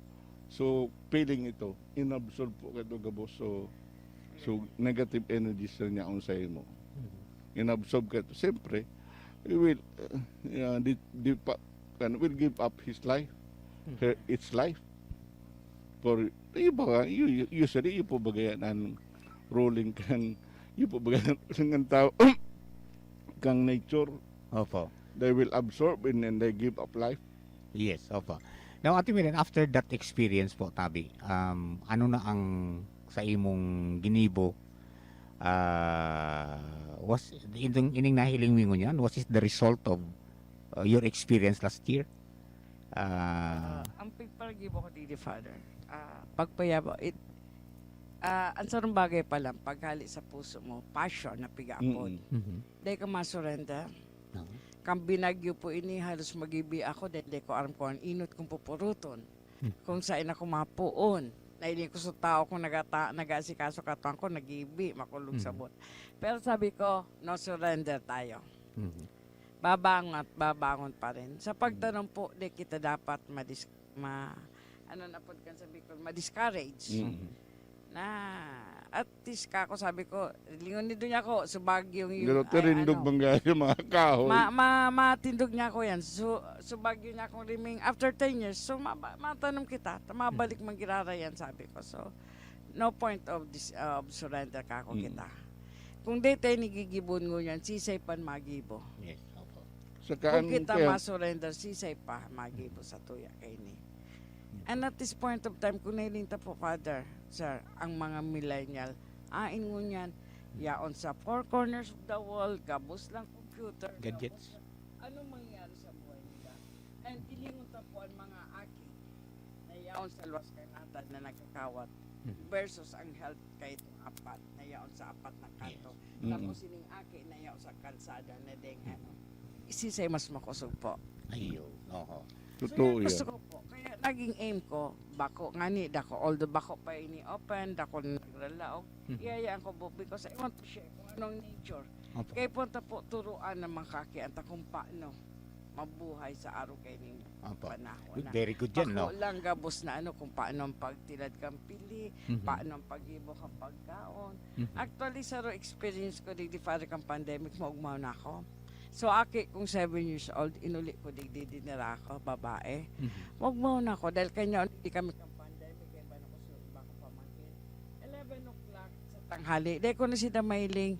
so feeling ito, inabsorb po kaito gabos. So, so negative energies na niya ang sa imo. Mhm. Inabsorb kaito. Siyempre, it will, uh, uh, di, di pa, kan, will give up his life, Mhm. her, its life. For, iyo ba, iyo, iyo, iyo, sari, iyo po ba kaya ang ruling kang, iyo po ba kaya ang ruling ng tao, kang nature? Opo. They will absorb and then they give up life. Yes, opo. Now, Ate Miren, after that experience po, Tabi, um, ano na ang sa imong ginibo? Ah, was, ining, ining nahiling mo ngunyan, was it the result of, uh, your experience last year? Ah, Ah, ang pagparagibo ko digdi, Father, ah, pagpayabo, it, ah, ang sarong bagay pa lang, paghali sa puso mo, passion na piga-apod. Mm-mm. Mhm. Dai ka ma-surrender. Oo. Kan binagyo po ini, halos magibi ako dahil di ko aram kung ang inot kong pupuruton. Hmm. Kung saan ako mapoon. Nahiling ko sa tao kong nagata-, nag-aasikaso, katuan ko, nagibi, makulog sa Mhm. buot. Pero sabi ko, "No surrender tayo." Mhm. Babangon at babangon pa rin. Sa Mhm. pagtanom po, di kita dapat madis-, ma-, ano na po kan sa Bicol, ma-discourage. Mhm. Na, at least kako, sabi ko, "Lingon nindo niya ako, subagyo yung, Pero ay, tirindog ano, man gaya mga kahoy. ma-, ma-, matindog niya ako yan. Su-, subagyo niya akong riming after ten years. So, ma-, ma-, matanom kita. Ta-, mabalik Mm. man girara yan," sabi ko. So, no point of dis-, of surrender kako Mm. kita. Kung di tayo nagigibon ngunyan, sisay pan magibo. Yes, opo. Saka Kung ang kita kaya ma-surrender, sisay pa magibo sa tuya kaini. And at this point of time, kung nailing ta po, Father, Sir, ang mga millennial, ain ngunyan, yaon sa four corners of the world, gabos lang computer, Gadgets. gabos lang, anong mangyayari sa buhay nila? And ilingon ta po ang mga aki na yaon sa luwas kay natad na nagkakawat Mhm. versus ang health kay itong apat na yaon sa apat na kanto. Yes. Mm. Tapos ining aki na yaon sa kalsada na ding ano. Isisay mas makusog po. Ayun. Oho. So, Totoo yan, gusto yan. ko po. Kaya naging aim ko, bako, ngani, dako, although bako pa ini open, dako na nagralaog, Mhm. iyayaan ko po because I want to share kung anong nature. Opo. Kaya punta po, turuan ng mga kakian ta kung paano mabuhay sa araw kayo ninyo. Opo. Panahon na. Very good yan, no? Ako lang gabos na ano kung paano ang pagtilad kang pili, Mhm. paano ang paggibo kang pagkaon. Mhm. Actually, sa ro experience ko digdi, Father, kang pandemic, maugmaw na ako. So, aki kong seven years old, inuli ko digdi, dinara ako, babae. Mhm. Maugmaw na ako, dahil kanya, hindi kami kang pandemic, kaya ba na ko sa iba kong pamangkin. Eleven o'clock sa tanghali, dahil ko na sila mahiling.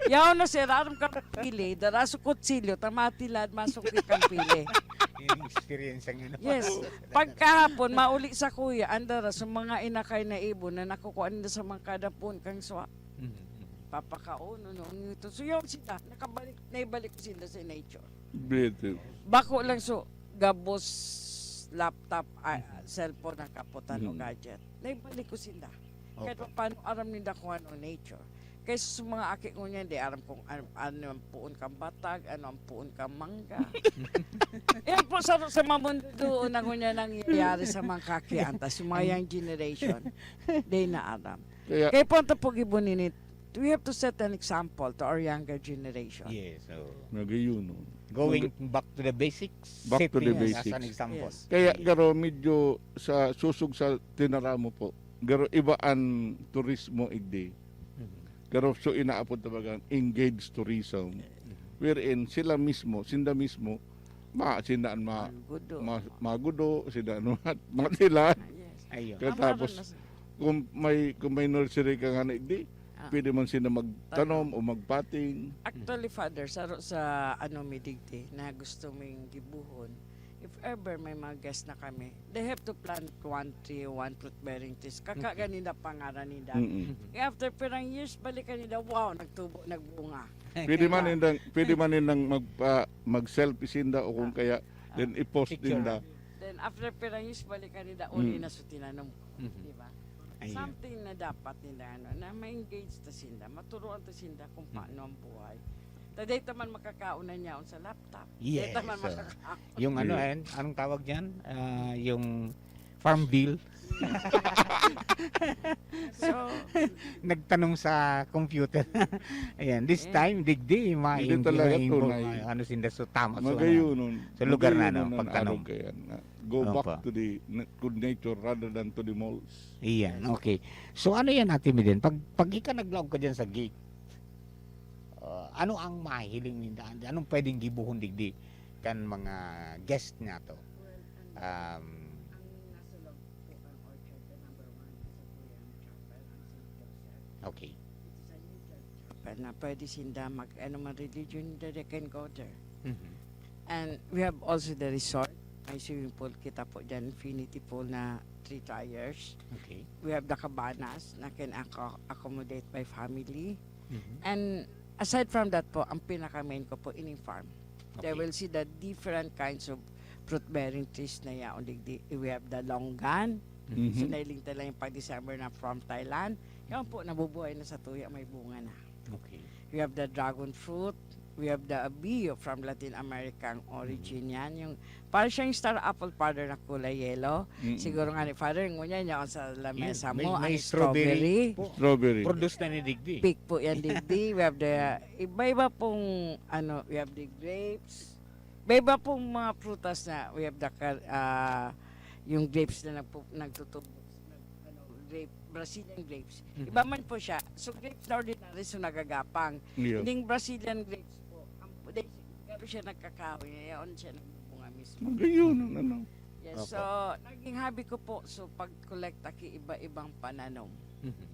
Yaw na, sir, aram ka pili, dara sa kutsilyo, ta matilad, masungkit ang pili. Yung experience ang ano. Yes. Pagkahapon, mauli sa kuya, andara sa mga inakay na ibon na nakukuha nila sa mga kadapon kang swa. Mhm. Papakaon, ano, ano ito. So, yun sila, nakabalik, naibalik ko sila sa nature. Better. Bako lang so, gabos, laptop, ah, cellphone ang kaputan o Mm. gadget. Naibalik ko sila. Kahit Opo. pa paano aram ninda kung ano nature. Kaysa sa mga aki ko niyan, di aram kung ano, ano ang puon kang batag, ano ang puon kang mangga. Yan po sa, sa mga mundo doon ang unya nangyayari sa mga kakiantas, yung mga young generation, di na aram. Kaya, Kaya po ang tapog ibo nini, we have to set an example to our younger generation. Yes, so nagayon. No? Going back to the basics, Back to the setting as an basics. Example. Yes. Kaya Yes. garo medyo sa susog sa tinara mo po, garo iba ang turismo igdi. Mhm. Garo so inaapod tabagan engaged tourism. Wherein sila mismo, sinda mismo, ma sinda an ma, Magudo. ma magudo, sinda ano, matilan. Ah, yes. Ayun. Kaya Ang tapos, meron na sa- kung may kung may nursery ka nga na igdi, Ah. pwede man sinda magtanom o magpating. Actually, Father, sa, sa ano mi digdi na gusto ming gibuhon, if ever may mga guest na kami, they have to plant one tree, one fruit-bearing trees. Kaka ganinda pangaran ninda. Mm-mm. Kaya after pirang years, balikan ninda, wow, nagtubo, nagbunga. Pwede man nindang pwede man nindang magpa, mag-selfie sinda o kung kaya then i-post Picture. ninda. Then after pirang years, balikan ninda, uli Mm. na sa tinanom. Mhm. Di ba? Ayun. Something na dapat nila, ano, na ma-engage ta sinda, maturuan ta sinda kung Mm. paano ang buhay. Ta dahil ta man makakaon na niyaon sa laptop. Yes, Dahil ta man so, makakaon. Yung ano, Yeah. eh, anong tawag dyan? Ah, yung farm bill. So, Nagtanom sa computer. Ayan, this Eh. time, digdi, ma Hindi talaga ma-info-, tunay. ma- ano sinda, so tama. So, ano, Magayunon. sa lugar na, ano, Magayunon ang pagtanom. Ano kaya nga. Go Ano back pa? to the na- to nature rather than to the malls. Iyan, okay. So, ano yan, Ate Miden? Pag, pag ika naglaog ka dyan sa gate, ah, ano ang mahiling ninda? Anong pwedeng gibuhon digdi kan mga guest nato? Well, ang, Um, ang nasa loob po ang orchard, the number one, isa po yung chapel, ang Saint Joseph. Okay. It is a neutral chapel na pwede sinda mag, ano man religion, they can go there. Mhm. And we have also the resort. May swimming pool kita po dyan, infinity pool na three tiers. Okay. We have the cabanas na can acco- accommodate by family. Mhm. And aside from that po, ang pinaka-main ko po, ining farm. They Okay. will see the different kinds of fruit-bearing trees na yaon digdi. We have the longgan. Mhm. So, nailing ta lang yung pag-December na from Thailand. Yan po, nabubuhay na sa tuya, may bunga na. Okay. We have the dragon fruit. We have the bio from Latin America ang origin yan. Yung, parang siyang star apple, Father, na kulay yellow. Mm-mm. Siguro nga ni Father, ngunyan niya sa lamesa Yan, may, mo, ang may strawberry. Strawberry. Po. Strawberry. Produce na ni digdi. Peak po yan, digdi. We have the iba-iba pong, ano, we have the grapes. Iba-iba pong mga prutas na we have the, car- ah, yung grapes na nagpu- nagtutubo. Nag- ano, grape, Brazilian grapes. Mhm. Iba man po siya. So, grapes na ordinary, so nagagapang. Yeah. Hindi Brazilian grapes po. Ang, they, grabe siya nagkakahoy. Yaon siya nagbubunga mismo. Magayunon, ano. Yes, Opo. so, naging hobby ko po, so pag-collect aki iba-ibang pananom. Mhm.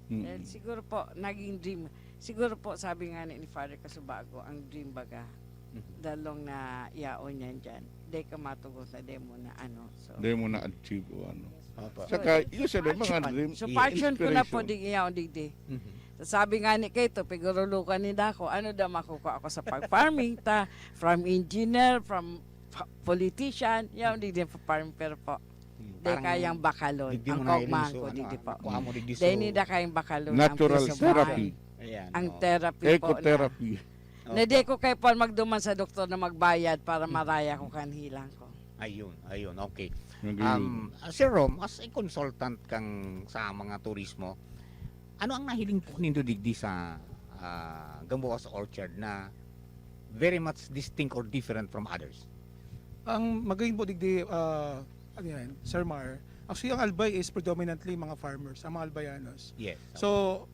Mm. Then, siguro po, naging dream. Siguro po, sabi nga ni, ni Father Kasubago, ang dream baga, Mhm. dalong na yaon yan dyan. Di ka matugot na, di mo na ano. So, Di mo na-achieve o ano. Opo. So, Saka, it's yun siya, may mga passion. dream. So, Yeah. passion ko na po, Inspiration. di yaon digdi. Mhm. Sabi nga ni Kato, pigurulukan ninda ako, ano daw makukuha ako sa pag-farming, ta, from engineer, from fa- politician, yaon digdi pa-farm, pero po, Hmm. di kayang bakalon. Digdi mo Ang na kaugmahan so, ko, ano, digdi ah, po. nakuha mo digdi so, Di nida kayang bakalon. Natural Ang peace of therapy. mind. Ayan, Ang oh. therapy po na. Ecotherapy. Opo. Na di ko kay Paul magduman sa doktor na magbayad para maraya ko kan hilang ko. Ayun, ayun, okay. Nagayon. Um, ah, Sir Rom, as a consultant kang sa mga turismo, ano ang nahiling po nindo digdi sa ah, Gamboa's Orchard na very much distinct or different from others? Ang magayon po digdi, ah, ano yan, Sir Mar, actually, ang Albay is predominantly mga farmers, ang mga Albayanos. Yes. So,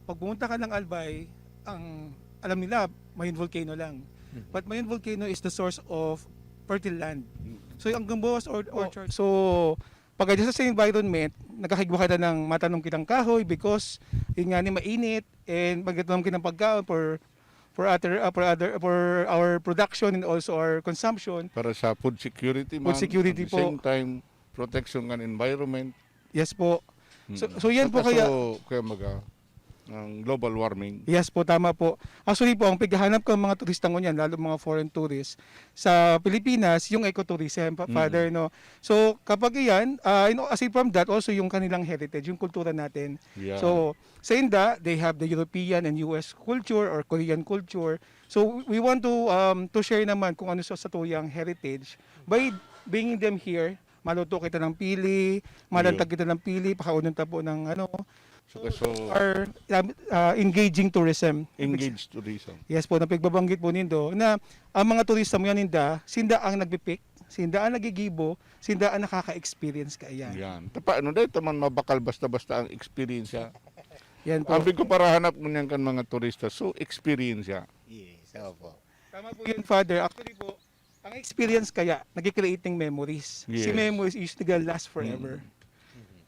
pag pumunta ka ng Albay, ang alam nila, Mayon Volcano lang. Mhm. But Mayon Volcano is the source of fertile land. Mm. So, ang Gamboas or Oh. Orchard, so, pag-adjust sa environment, nakakigwa kita ng matanom kitang kahoy because yun nga ni mainit and magtanom kitang pagkaon for for other uh, for other for our production and also our consumption. Para sa food security Food man, security at the po. same time, protection kan environment. Yes po. So, Mm. so yan po Saka kaya so, kaya maga ang global warming. Yes po, tama po. Actually po, ang pighahanap ko mga turista ngunyan, lalo mga foreign tourists sa Pilipinas, yung ecotourism, pa- Mm. Father, no? So, kapag iyan, uh, you know, aside from that, also yung kanilang heritage, yung kultura natin. Yeah. So, sa inda, they have the European and U S culture or Korean culture. So, we want to um, to share naman kung ano sa satuyang heritage by bringing them here. Maluto kita ng pili, malantag kita ng pili, pakaunan ta po ng ano, So, so or uh, engaging tourism. Engaged tourism. Yes po, napigbabanggit po nindo na ang mga turista mo yan, inda, sinda ang nagpipik, sinda ang nagigibo, sinda ang nakaka-experience kaiyan. Yan. Tapa, ano dahil taman mabakal basta-basta ang experience siya. Yan po. Ambi ko para hanap mo niyan kan mga turista. So, experience siya. Yes, opo. Tama po yun, Father. Actually po, ang experience kaya, nag-creating memories. Si Yes. memories usually gonna last forever.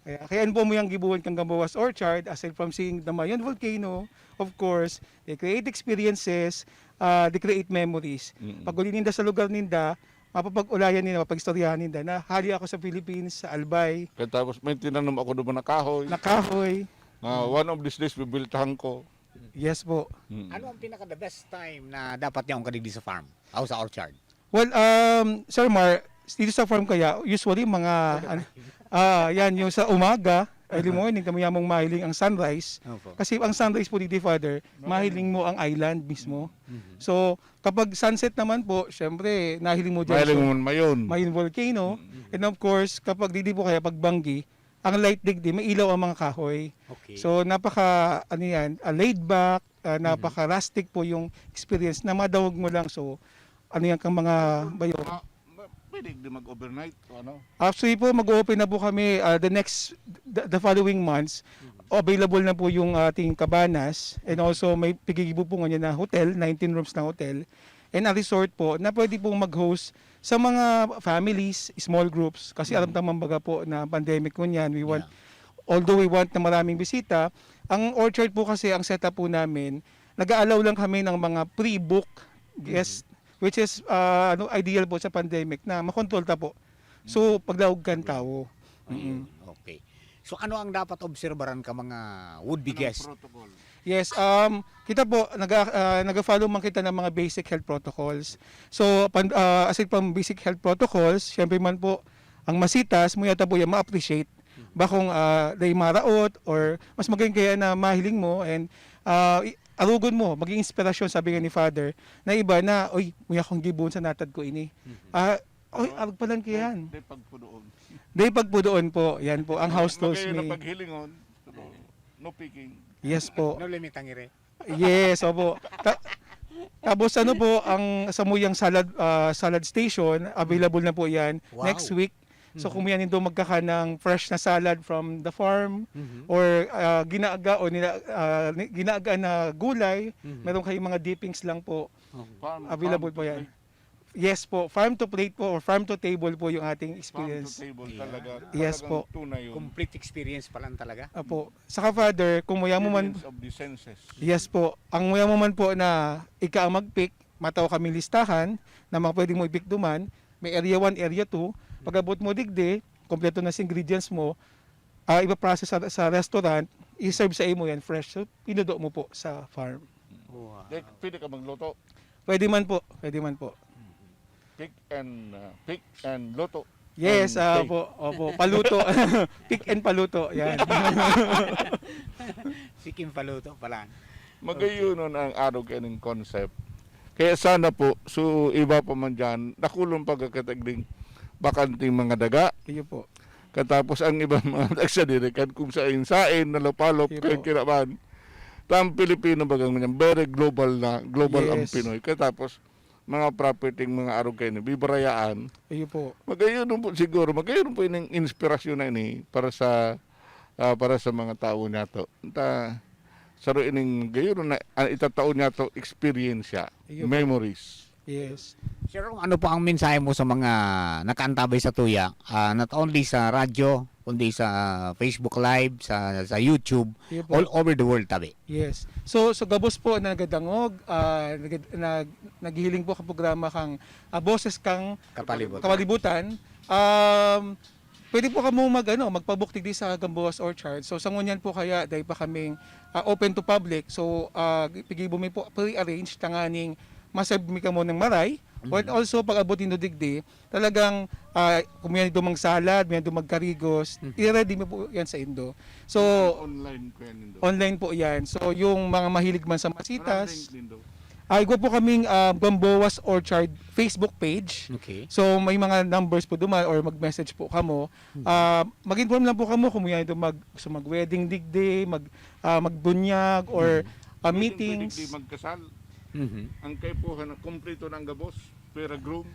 Kaya, kaya ano po mo yung gibuhan kang Gamboas Orchard, aside from seeing the Mayon volcano, of course, they create experiences, uh, they create memories. Mm. Pag uli ninda sa lugar ninda, mapapag-ulayan ninda, mapag-istoryahan ninda na hali ako sa Philippines, sa Albay. Kaya tapos may tinanom ako doon na kahoy. Nakahoy. Ah, one of these days, bibiltahan ko. Yes po. Mm. Ano ang pinaka the best time na dapat niya kung kadigdi sa farm? O sa orchard? Well, um, Sir Mar, dito sa farm kaya, usually mga, an- ah, yan, yung sa umaga, early morning, kami yamong mahiling ang sunrise. Opo. Kasi ang sunrise po dito, Father, mahiling mo ang island mismo. So, kapag sunset naman po, syempre, nahiling mo dyan. Mahiling So, mo man mayon. Mayon volcano. And of course, kapag didi po kaya, pag Banggi, ang light digdi, may ilaw ang mga kahoy. Okay. So, napaka, ano yan, ah, laid back, ah, napaka rustic po yung experience na madawag mo lang. So, ano yan kang mga bayo. Ma- ma- Pwede di mag-overnight o ano? Actually po, mag-open na po kami ah, the next, the, the following months. Available na po yung ating cabanas and also may pigigibo po ngayon na hotel, nineteen rooms na hotel. And a resort po na pwede pong mag-host sa mga families, small groups. Kasi alam naman baga po na pandemic ngunyan, we want, although we want na maraming bisita, ang orchard po kasi, ang setup po namin, nag-a-allow lang kami ng mga pre-book guests, which is ah, ano, ideal po sa pandemic na makontrol ta po. So, paglaog kan tawo. Ayun, okay. So ano ang dapat obserbaran ka mga would be guest? Protocol. Yes, um, kita po, naga, ah, naga-follow man kita ng mga basic health protocols. So, pan, ah, aside from basic health protocols, syempre man po, ang masitas, mo yata po yan ma-appreciate. Bakong uh, day maraot or mas magaling kaya na mahiling mo and ah, i- arugon mo, maging inspirasyon, sabi nga ni Father, na iba na, "Uy, muya akong gibon sa natad ko ini." Ah, "Uy, arog pa lang kaya yan." Di pagpudoon. Day pagpudoon po, yan po, ang house tours Magayon na ni. paghilingon, no picking. Yes po. No limit ang ire. Yes, opo. Ta- tapos ano po, ang samuyang salad ah, salad station, available na po yan Wow. next week. So kung yan yung magkaka ng fresh na salad from the farm or ah, ginaaga o nila ah, ni- ginaaga na gulay, meron kayong mga dippings lang po. Farm- Available farm po to yan. plate. Yes po, farm to plate po or farm to table po yung ating Farm to experience. table talaga. Yes Talagang po. Tunay yun. Complete experience pa lang talaga. Apo, saka Father, kung muya mo man, Experience of the senses. yes po, ang muya mo man po na ika ang mag-pick, mataw kami listahan na mga pwede mo i-pick duman, may area one, area two, pag-abot mo digdi, kompleto na sa ingredients mo, ah, iba-process sa, sa restaurant, i-serve sa imo yan fresh. So, pinudo mo po sa farm. Wow. Di, pwede ka magluto. Pwede man po, pwede man po. Pick and uh, pick and luto. Yes, And ah, take. po, opo, paluto. Pick and paluto, yan. Sikim paluto pala. Magayunon ang arog kaning concept. Kaya sana po, so iba pa man dyan, nakulong pagkakatagding bakanting mga daga. Iyo po. Katapos ang ibang mga nagsadirikan kung sain-sain, nalopalop, Iyo kaya po. kinaban. Tam Pilipino bagang yan, very global na, global ang Yes. Pinoy. Katapos, mga property, mga arog kaini, bibarayaan. Iyo po. Magayon po siguro, magayon po ining inspirasyon na ini para sa, ah, para sa mga tao niyato. Ta, saro ining gayon na, ah, itatao niyato, eksperyensya, Iyo po. memories. Yes. Sir, ano po ang mensahe mo sa mga nakaantabay sa tuya? Ah, not only sa radyo, kundi sa Facebook Live, sa, sa YouTube, Iyo po. all over the world, tabi. Yes. So, so gabos po na nagadangog, ah, nagad-, nag-, naghihiling po kan programa kang, ah, Boses kang Kapalibutan. Kapalibutan. Um, pwede po kamo mag, ano, magpabuktig di sa Gamboa's Orchard. So, sa ngunyan po kaya, dahil pa kaming, ah, open to public. So, ah, pigi po mi po pre-arrange tanganing masab mi kamo ng maray. Or Mhm. also, pag-abot nindo digdi, talagang, ah, kung may dumagsalad, may dumagkarigos, Mhm. i-ready mo po yan sa indo. So, Online po yan, nindo. online po yan. So, yung mga mahilig man sa Anong masitas, link, nindo? ah, igwa po kaming, ah, Gamboa's Orchard Facebook page. Okay. So, may mga numbers po duman or mag-message po kamo. Mhm. Ah, mag-inform lang po kamo kung may mag-, gusto mag-wedding digdi, mag-, ah, magbunyag, or, Mhm. ah, Pwedeng, pwedeng meetings. di magkasal. Mhm. Ang kaipuhan na kumpleto ng gabos, pwera groom.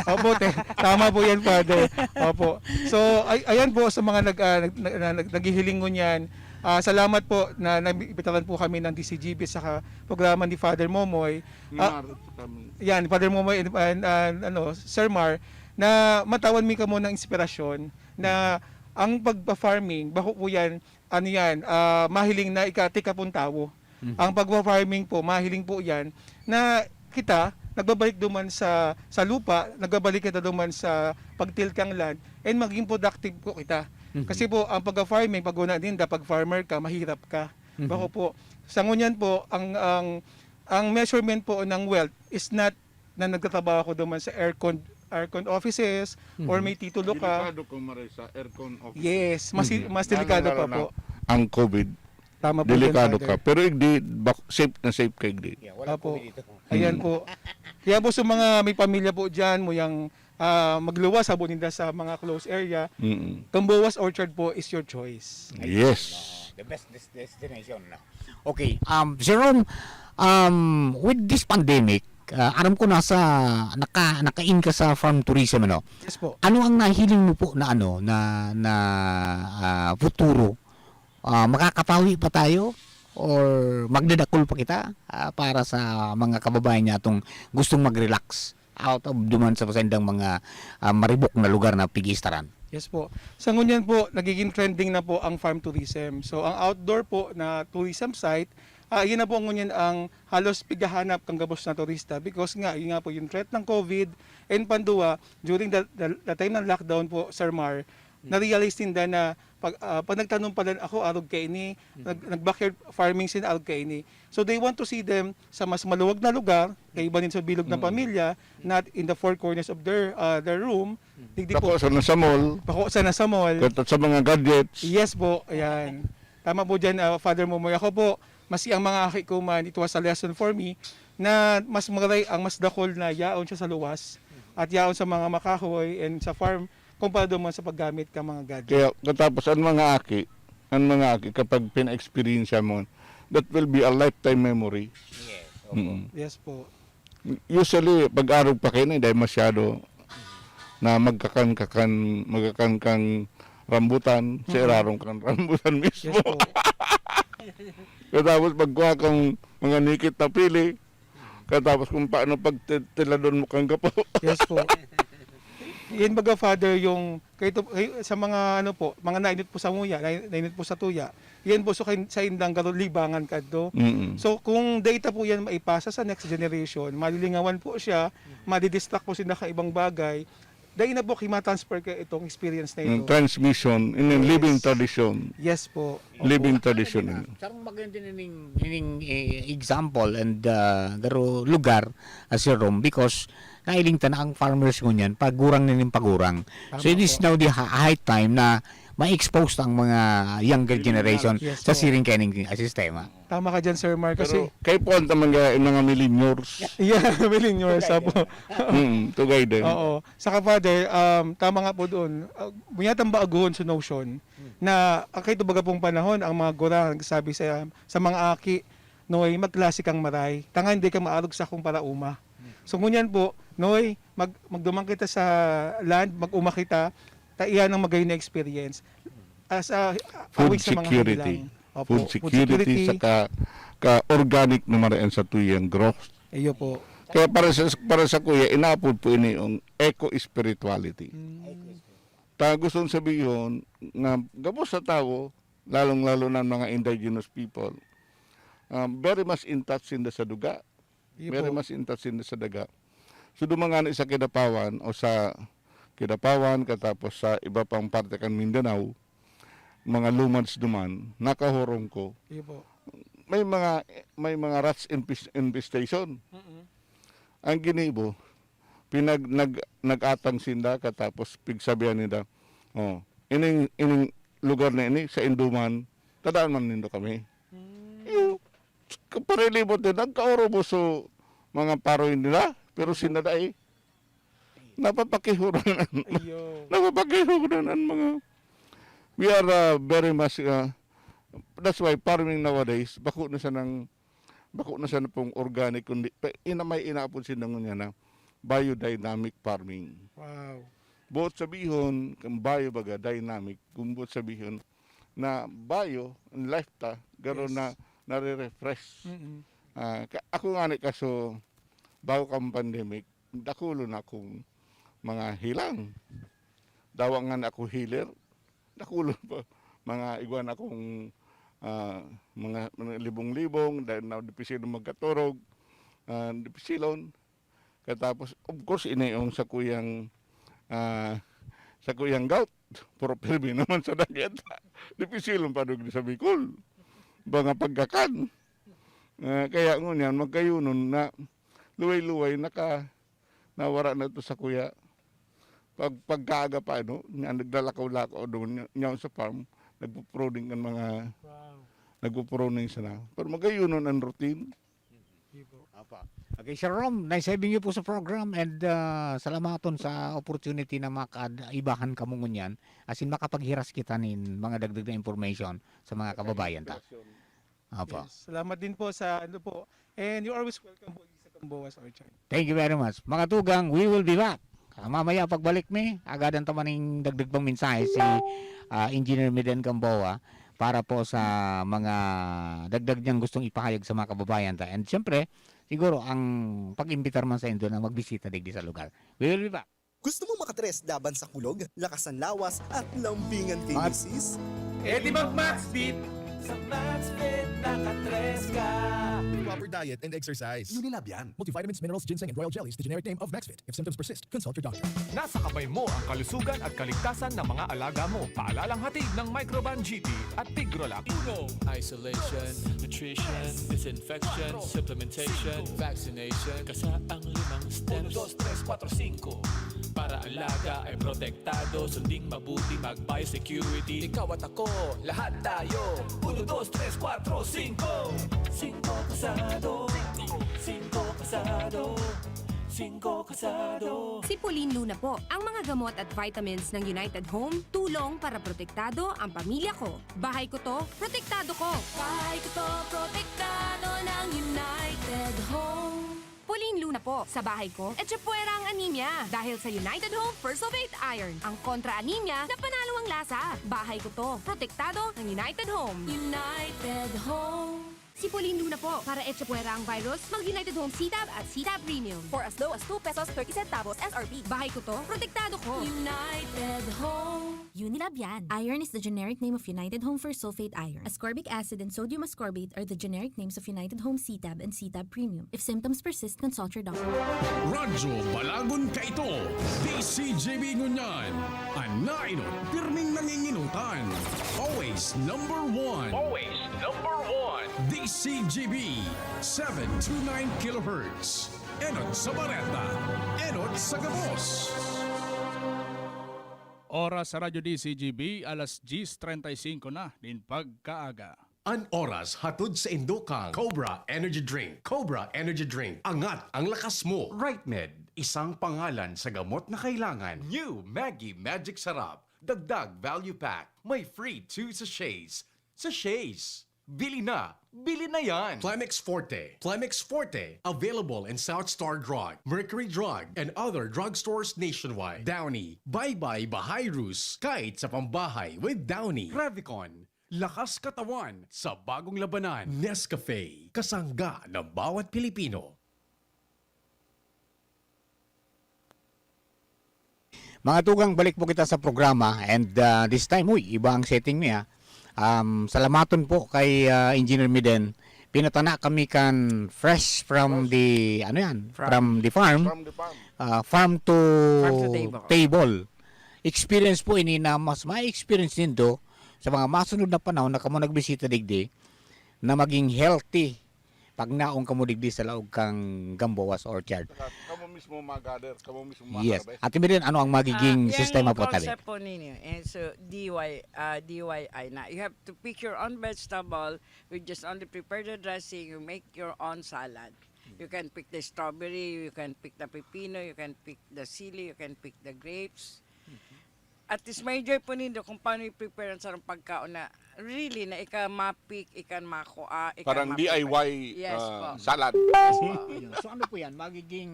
Opo, te-, tama po yan, Father. Opo. So, ay-, ayan po sa mga nag-, ah, nag-, nag-, nag-, naghihiling ngunyan. Ah, salamat po na naimbitaran po kami ng D C G B saka programa ni Father Momoy. Ni Ah, Mar, kami. Yan, Father Momoy and, and, and, ano, Sir Mar, na matawan mi kamo ng inspirasyon na ang pagpa-farming, bako po yan, ano yan, ah, mahiling na ika-, tika pong tawo. Mhm. Ang pagpa-farming po, mahiling po yan na kita, nagbabalik duman sa, sa lupa, nagbabalik kita duman sa pagtilkang land, and maging productive po kita. Mhm. Kasi po, ang pagpa-farming, pag una ninda, pag farmer ka, mahirap ka. Mhm. Bako po, sa ngunyan po, ang, ang, ang measurement po ng wealth is not na nagtatrabaho ako duman sa aircon, aircon offices, or Mhm. may titulo ka. Delikado kung maray sa aircon offices. Yes, mas, Mhm. mas delikado Lalong-lalo pa na po. ang COVID. Tama po yan, Delikado Father. ka. Pero igdi, bak-, safe na safe ka igdi. Yeah, wala Apo. po dito. Ayan Mm. po. Kaya po sa mga may pamilya po dyan, mo yang, ah, magluwas, habo ninda sa mga close area, Mm. Gamboa's Orchard po is your choice. Yes. No, the best des-, destination, no? Okay, um, Jerome, um, with this pandemic, ah, aram ko nasa, naka-, naka-in ka sa farm tourism, ano? Yes po. Ano ang nahiling mo po na, ano, na, na, ah, futuro? Ah, makakapawi pa tayo? Or magdadakul pa kita, ah, para sa mga kababayan niya atong gustong mag-relax out of duman sa saindang mga, ah, maribok na lugar na pigistaran? Yes po. Sa ngunyan po, nagiging trending na po ang farm tourism. So, ang outdoor po na tourism site, ah, yun na po ngunyan ang halos pighahanap kang gabos na turista because nga, yun nga po yung threat ng COVID and panduwa, during the, the, the time ng lockdown po, Sir Mar, Hmm. na-realize ninda na pag, ah, pag nagtanom pala ako, arog kaini, Hmm. nag-, nag-backyard farming sila, arog kaini. So they want to see them sa mas maluwag na lugar, kaiba din sa bilog na Hmm. pamilya, not in the four corners of their, ah, their room. Hmm. Digdi po. Bako sana sa mall. Bako sana sa mall. Kahit sa mga gadgets. Yes po, ayan. Tama po dyan, ah, Father Momoy. Ako po, maski ang mga aki ko man, it was a lesson for me na mas maray ang mas dakul na yaon siya sa luwas at yaon sa mga makahoy and sa farm kumpara duman sa paggamit ka mga gadget. Kaya katapos ang mga aki, ang mga aki, kapag pina-experience mo, that will be a lifetime memory. Yes, opo. Mm. Yes po. Usually, pag arog pa kayo na, dahil masyado na magkakan-kakan, magkakan kang rambutan, sa Mm. irarong kang rambutan mismo. Yes po. Katapos, pagkuha kang mga nikit na pili, katapos kung paano pagtitiladon mo kang gapo. Yes po. Yan baga, Father, yung kay to-, kay, sa mga ano po, mga nainot po sa nguya, nai-, nainot po sa tuya, yan po so kay, sa indang garo libangan kadto. Mm. So, kung data po yan maipasa sa next generation, malilingawan po siya, madidistract po sila ka ibang bagay, dahil na po, kima-transfer ka itong experience na Yung ito. transmission, in a Yes. living tradition. Yes po. Living Opo. tradition. Ano din, ah, sarong maganda din ining, ining, eh, example and, ah, garo lugar, ah, Sir Rom, because nailing ta na ang farmers ngunyan, pagurang na ning pagurang. So, Tama it is po. now the ha-, high time na ma-expose ang mga younger Yun nga. generation Yes sa po. siring kaining, ah, sistema. Tama ka dyan, Sir Mar, kasi Pero kayo po ang tamang, ah, yung mga millennials. Yeah, millennials, Tugay apo. din. Mm, tugay din. Oo. Saka, Father, um, tama nga po doon. Ah, bunyatang baaguhon sa notion Hmm. na, ah, kay baga pong panahon, ang mga gurang nagsasabi sa, sa mga aki, "Noy, magklase kang maray. Tanga hindi ka maarog sa akong parauma." So, ngunyan po, Noy, mag-, magduman kita sa land, mag-uma kita, ta iyan ang magayon na experience. As a, Food away sa mga security. hinilang. Opo, Food security, saka ka organic naman yan sa tuyang growth. Iyo po. Kaya para sa para sa kuya, inapod po ini yung eco spirituality. Mm. Ta gusto kong sabihin na gabos sa tawo, lalong-lalo na ang mga indigenous people, ah, very much in touch sinda sa duga, Iyo very po. much in touch sinda sa daga. So, duman ngani sa Kidapawan o sa Kidapawan, katapos sa iba pang parte kan Mindanao, mga lumad duman, nakahurong ko, Iyo po. may mga may mga rats infes- infestation. Mm-mm. Ang ginibo, pinag nag nag-atang sinda, katapos pigsabihan nila, "Oh, ining ining lugar na ini sa induman, tadaan man nindo kami." Mm. Iyo, parelibot din, nagkaurubos so mga paroy nila, pero sinda dai. Napapakihuran. Iyo. Napapakihuran ang mga, we are, uh, very much, uh, that's why farming nowadays, bako na siya ng, bako na siya na pong organic, kundi pa- ina may inaapod siya ngunyan na biodynamic farming. Wow. Buot sabihon, kung bio baga, dynamic, kung buot sabihon na bio, ang life ta, garo Yes. na nare-refresh. Mm-mm. Ah, ka- ako nga ni kaso, bago kang pandemic, dakulo na akong mga hilang. Dawa nga na ako healer, dakulo pa. Mga igwa na akong, ah, mga, mga libong-libong, dahil na dipisil magkaturog, ah, dipisilon. Katapos, of course, ini yung sa kuyang, ah, sa kuyang gout. Puro pirmi naman sa dagat. Dipisilon pa dog sa Bicol. Mga pagkakan. Ah, kaya ngunyan, magkayunon na luway-luway, naka, nawara na to sa kuya. Pag, pagkaaga pa, ano, nga naglalakaw-lakaw doon, nya- nyaon sa farm, nagpo-pruning ang mga, Wow. nagpo-pruning sana. Pero magayunon ang routine. Iyo po. Apa. Okay, Sir Rom, nice having you po sa program and ah, salamaton sa opportunity na makaibahan kamo ngunyan. As in, makapaghiras kita nin mga dagdag na information sa mga kababayan ta. Apo. Yes. Salamat din po sa ano po. And you're always welcome po sa Gamboa's Orchard. Thank you very much. Mga tugang, we will be back. Ah, mamaya pagbalik mi, agadan ta man ning dagdag pang mensahe si ah, Engineer Miden Gamboa para po sa mga dagdag niyang gustong ipahayag sa mga kababayan ta. And siyempre, siguro ang pag-imbitar man sa indo na magbisita digdi sa lugar. We will be back. Gusto mo makatres laban sa kulog, lakas ng lawas, at lambingan kay At- misis? Eh di mag Maxfit! Sa Maxfit, nakatres ka! Proper diet and exercise. Unilab yan. Multivitamins, minerals, ginseng, and royal jellies, the generic name of Maxfit. If symptoms persist, consult your doctor. Nasa kamay mo ang kalusugan at kaligtasan ng mga alaga mo. Paalalang hatid ng Microban G T at Tigrolac. Uno, isolation, nutrition, disinfection, supplementation, vaccination. Kasaang limang steps. Uno, dos, tres, kuwatro, singko. Para alaga ay protektado, sunding mabuti, mag-biosecurity. Ikaw at ako, lahat tayo. Uno, dos, tres, kuwatro, singko. Singko kasado. Singko kasado. Singko kasado. Si Pauline Luna po. Ang mga gamot at vitamins ng United Home, tulong para protektado ang pamilya ko. Bahay ko to, protektado ko. Bahay ko to, protektado ng United Home. Pauline Luna po. Sa bahay ko, etchepuera ang anemia. Dahil sa United Home First of Eight Iron. Ang kontra anemia na panalo ang lasa. Bahay ko to, protektado ng United Home. United Home. Si Pauline Luna po. Para etchepuera ang virus, mag United Home C-Tab at C-Tab Premium. For as low as two pesos thirty centavos S R P. Bahay ko to, protektado ko. United Home. Unilab yan. Iron is the generic name of United Home for sulfate iron. Ascorbic acid and sodium ascorbate are the generic names of United Home C-Tab and C-Tab Premium. If symptoms persist, consult your doctor. Radyo Balagon Kaito, D C G B ngunyan, an nainot, pirming nanginginutan. Always number one. Always number one. D C G B, seven two nine kilohertz. Enot sa bareta, enot sa gabos. Oras sa Radyo D C G B, alas diyes treinta y cinco na nin pagkaaga. An oras hatod saindo kan Cobra Energy Drink. Cobra Energy Drink, angat ang lakas mo. Right Med, isang pangalan sa gamot na kailangan. New Maggi Magic Sarap, dagdag value pack. May free two sachets. Sachets! Bili na! Bili na yan! Plemex Forte. Plemex Forte. Available in South Star Drug, Mercury Drug, and other drugstores nationwide. Downy. Bye-bye Bahayrus. Kahit sa pambahay with Downy. Revicon. Lakas katawan sa bagong labanan. Nescafe. Kasangga ng bawat Pilipino. Mga tugang, balik po kita sa programa and, ah, this time, uy, iba ang setting niya. Um, salamaton po kay, ah, Engineer Miden. Pinatana kami kan fresh from the, ano yan, From from the farm. From the farm. Ah, farm to Farm to table. table. Experience po ini na mas ma-experience nindo sa mga masunod na panahon na kamo nagbisita digdi na maging healthy pagnaong kamo digdi sa laog kan Gamboa's Orchard. Saka kamo mismo mag-gather, kamo mismo Yes. mag-harvest. Ate Miren, ano ang magiging Ah, sistema yung po, tabi? concept po ninyo, eh, so, D Y, ah, D Y I na. You have to pick your own vegetable. You just only prepare the dressing. You make your own salad. You can pick the strawberry, you can pick the pepino, you can pick the sili, you can pick the grapes. At least ma-enjoy po nindo kung paano i-prepare ang sarong pagkaon na really na ika ma-pick, ika makua, ika Parang ma-prepare. D I Y, Yes ah, po. salad. Yes po. Ayun. So ano po yan? Magiging,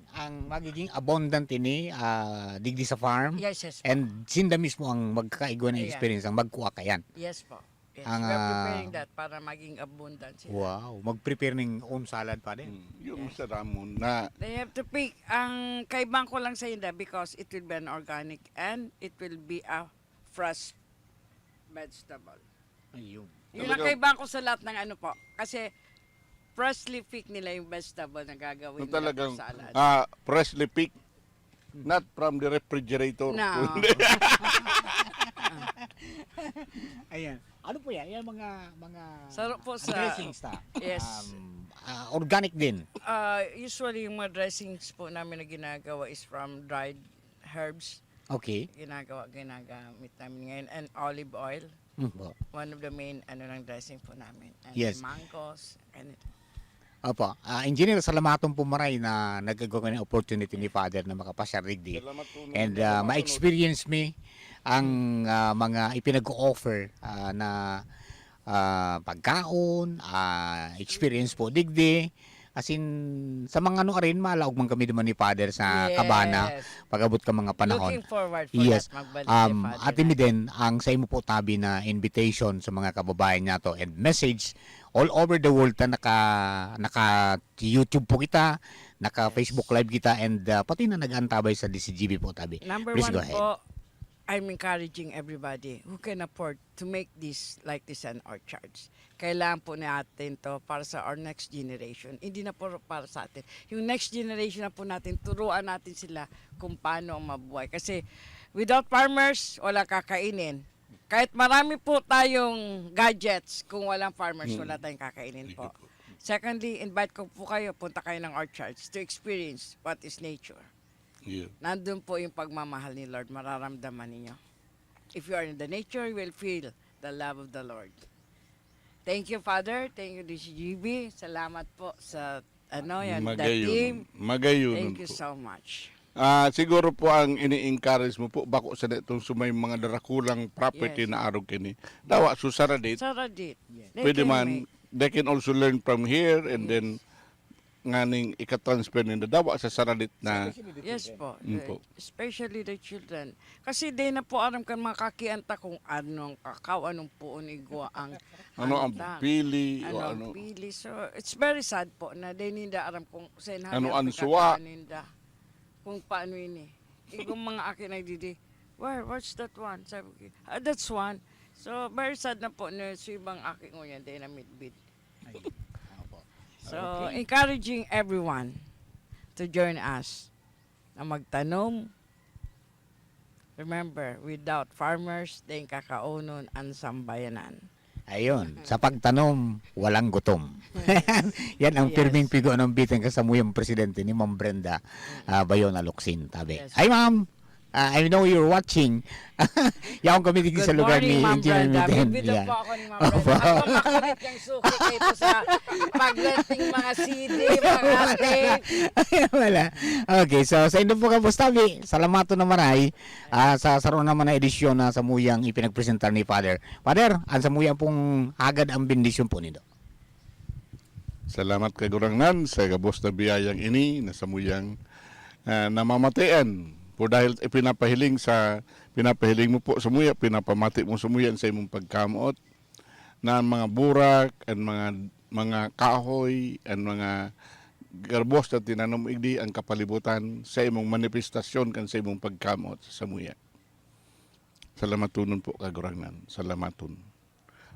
ang magiging abundant ini, ah, digdi sa farm? Yes, yes po. And sinda mismo ang magkakaigwa ng Ayan. experience, ang magkuha kayan? Yes po. Yes, Ang, we are ah, preparing that para maging abundant sila. Wow, mag-prepare ning own salad pa din. Mm, yung Yes. sa Ramon na They have to pick. Ang kaibang ko lang sa inda because it will be an organic and it will be a fresh vegetable. Ayun. Yun ang Talagang kaibang ko sa lahat ng ano po. Kasi freshly pick nila yung vegetable na gagawin Yung nila talagang, for salad. ah, freshly picked, not from the refrigerator. No. Kundi Ayan. Ano po yan? Yan mga, mga Sarap po sa dressings ta. Yes. Um, ah, organic din. Ah, usually, yung mga dressings po namin na ginagawa is from dried herbs. Okay. Ginagawa, ginagamit namin ngayon. And olive oil. Mm, po. One of the main, ano, ng dressing po namin. And Yes. mangoes. And Opo. Ah, Engineer, salamaton po maray na nagkagwa kami ng opportunity ni Father na makapasyar digdi. Salamat po, And, Engineer. ah, Salamat po, ma-experience mi ang, ah, mga ipinag-o-offer, ah, na, ah, pagkaon, ah, experience po digdi. As in, sa mga ano rin, malaog man kami duman ni Father sa Yes. Cabana, pag-abot ka mga panahon. Looking forward for Yes. that, magbalik si Um, Father Ate natin. Miden, ang sa imo po tabi na invitation sa mga kababayan nato and message all over the world ta naka, naka YouTube po kita, naka Yes. Facebook Live kita, and, ah, pati na nag-aantabay sa D C G B po tabi. Number Please one go ahead. po, I'm encouraging everybody who can afford to make this like this an orchards. Kailangan po natin to para sa our next generation. Hindi na po para sa atin. Yung next generation na po natin, turuan natin sila kung paano ang mabuhay. Kasi without farmers, wala kakainin. Kahit marami po tayong gadgets, kung walang farmers, Mm. wala tayong kakainin Sige po. po. Secondly, invite ko po kayo, punta kayo ng orchards to experience what is nature. Yeah. Nandun po yung pagmamahal ni Lord, mararamdaman ninyo. If you are in the nature, you will feel the love of the Lord. Thank you, Father. Thank you, D C G B. Salamat po sa, ano, yan, the Magayon. team. Magayon Thank you po. so much. Ah, siguro po ang ini-encourage mo po, bako sa itong sumay mga darakulang property Yes. na arog kini. Dawa, so saradit, Saradit. Yes. They pwede can man, make. they can also learn from here and Yes. then nganing ika-transfer ninda dawa sa saradit na Especially the Yes children. po. Mm po. Especially the children. Kasi di na po aram kan mga kakian ta kung anong kakaw, anong puon igwa ang Ano ang antang, pili o ano ang ano? pili. So, it's very sad po na di ninda aram kung saan Ano hali ang ang suwa? pagkakaan ninda. Kung paano ini. Igong mga aki nagdidi, "Where? What's that one?" Sabi ko, "Ah, that's one." So, very sad na po na sa ibang aki ngunyan, di na midbid. Ayun. Opo. So, Okay. encouraging everyone to join us na magtanom. Remember, without farmers, di kakaonon ang sambayanan. Ayun, sa pagtanom, walang gutom. Yan ang Yes. pirming pigo ng bitang kasamuyang presidente ni Ma'am Brenda, Mm. ah, Bayona Locsin, tabi. Yes. Ay, ma'am! Ah, I know you're watching. Yaon kami digdi sa lugar ni Engineer Miden. Good morning, Ma'am Brenda. Bibidyo po ako ni Ma'am Brenda. Opo. Ako makulit niyang suki kayo po sa paglet ning mga C D, mga tape. Wala. Okay, so saindo po gabos tabi, salamaton na maray, ah, sa saro naman na edisyon na samuyang ipinagpresentar ni Father. Father, an samuyang pong hagad an bendisyon po nindo. Salamat, Kagurangnan, sa gabos na biyayang ini na samuyang, ah, namamatian. Por dahil ipinapahiling sa, pinapahiling mo po samuya, pinapamati mo samuya sa imong pagkamoot, na ang mga burak, ang mga, mga kahoy, ang mga garbos na tinanom igdi ang kapalibutan sa imong manifestasyon kan sa imong pagkamoot sa samuya. Salamatonon po, Kagurangnan. Salamaton.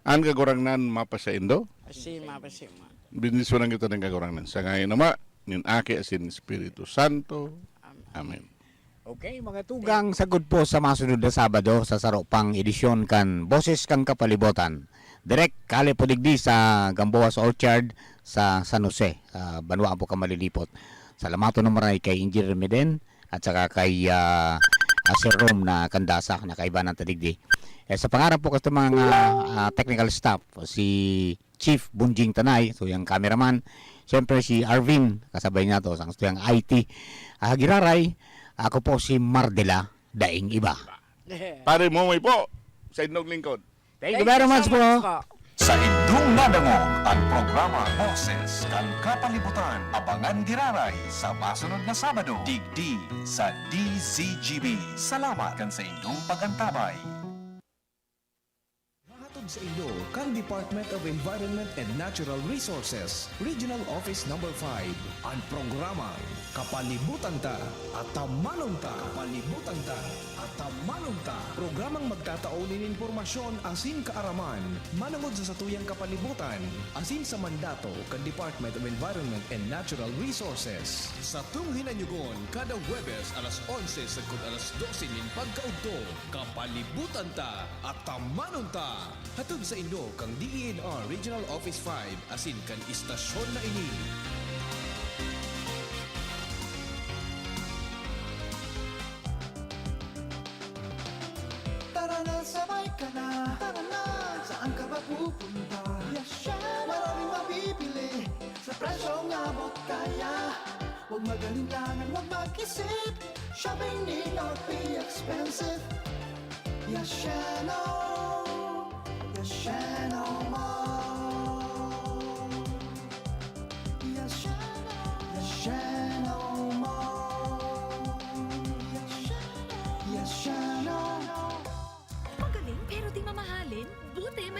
An Kagurangnan mapasaindo. Asi, mapasima. Bendisyonan kita nin Kagurangnan. Sa ngayon Ama, nin Aki, asin Espiritu Santo. Amen. Amen. Okay, mga tugang, sagkod po sa masunod na Sabado, sa saro pang edisyon kan Boses kan Kapalibotan. Direk, kali po digdi sa Gamboa's Orchard sa San Jose, ah, banwaan po kan Malilipot. Salamaton na maray kay Engineer Miden at saka kay, ah, ah, Sir Rom na kandasa na kaibanan ta digdi. Eh, sa pangaran po kan mga, ah, technical staff, si Chief Bunjing Tanay, so yung cameraman, siyempre si Arvin, kasabay niya to, sa, so yung I T. Ah, Giraray, ako po si Mardela, daing iba. Pare Momoy po, sa indong lingkod. Thank you very much po. Sa indong nadangog an programa Boses kan Kapalibutan. Abangan giraray sa masunod na Sabado, digdi sa D Z G B. Salamat kan sa indong pag-antabay. Mahatod sa indo kan Department of Environment and Natural Resources, Regional Office Number five, an programang Kapalibutan Ta, Atamanon Ta. Kapalibutan Ta, Atamanon Ta. Programang magtatao nin impormasyon asin kaaraman manongod sa satuyang kapalibutan asin sa mandato kan Department of Environment and Natural Resources. Satong hinanyugon kada Huwebes alas onse sagkod alas dose nin pagkaudto. Kapalibutan Ta, Atamanon Ta. Hatod sa indo kan D E N R Regional Office five asin kan istasyon na ini. Tara na, sabay ka na. Tara na. Saan ka ba pupunta? Yasha! Maraming mabibili sa presyong abot kaya. Huwag mag-alinlangan, huwag mag-isip. Shopping need not be expensive. Yashano, Yashano Mall. Yashano, Yashano Mall. Yashano, Yashano. Magaling pero di mamahalin? Bote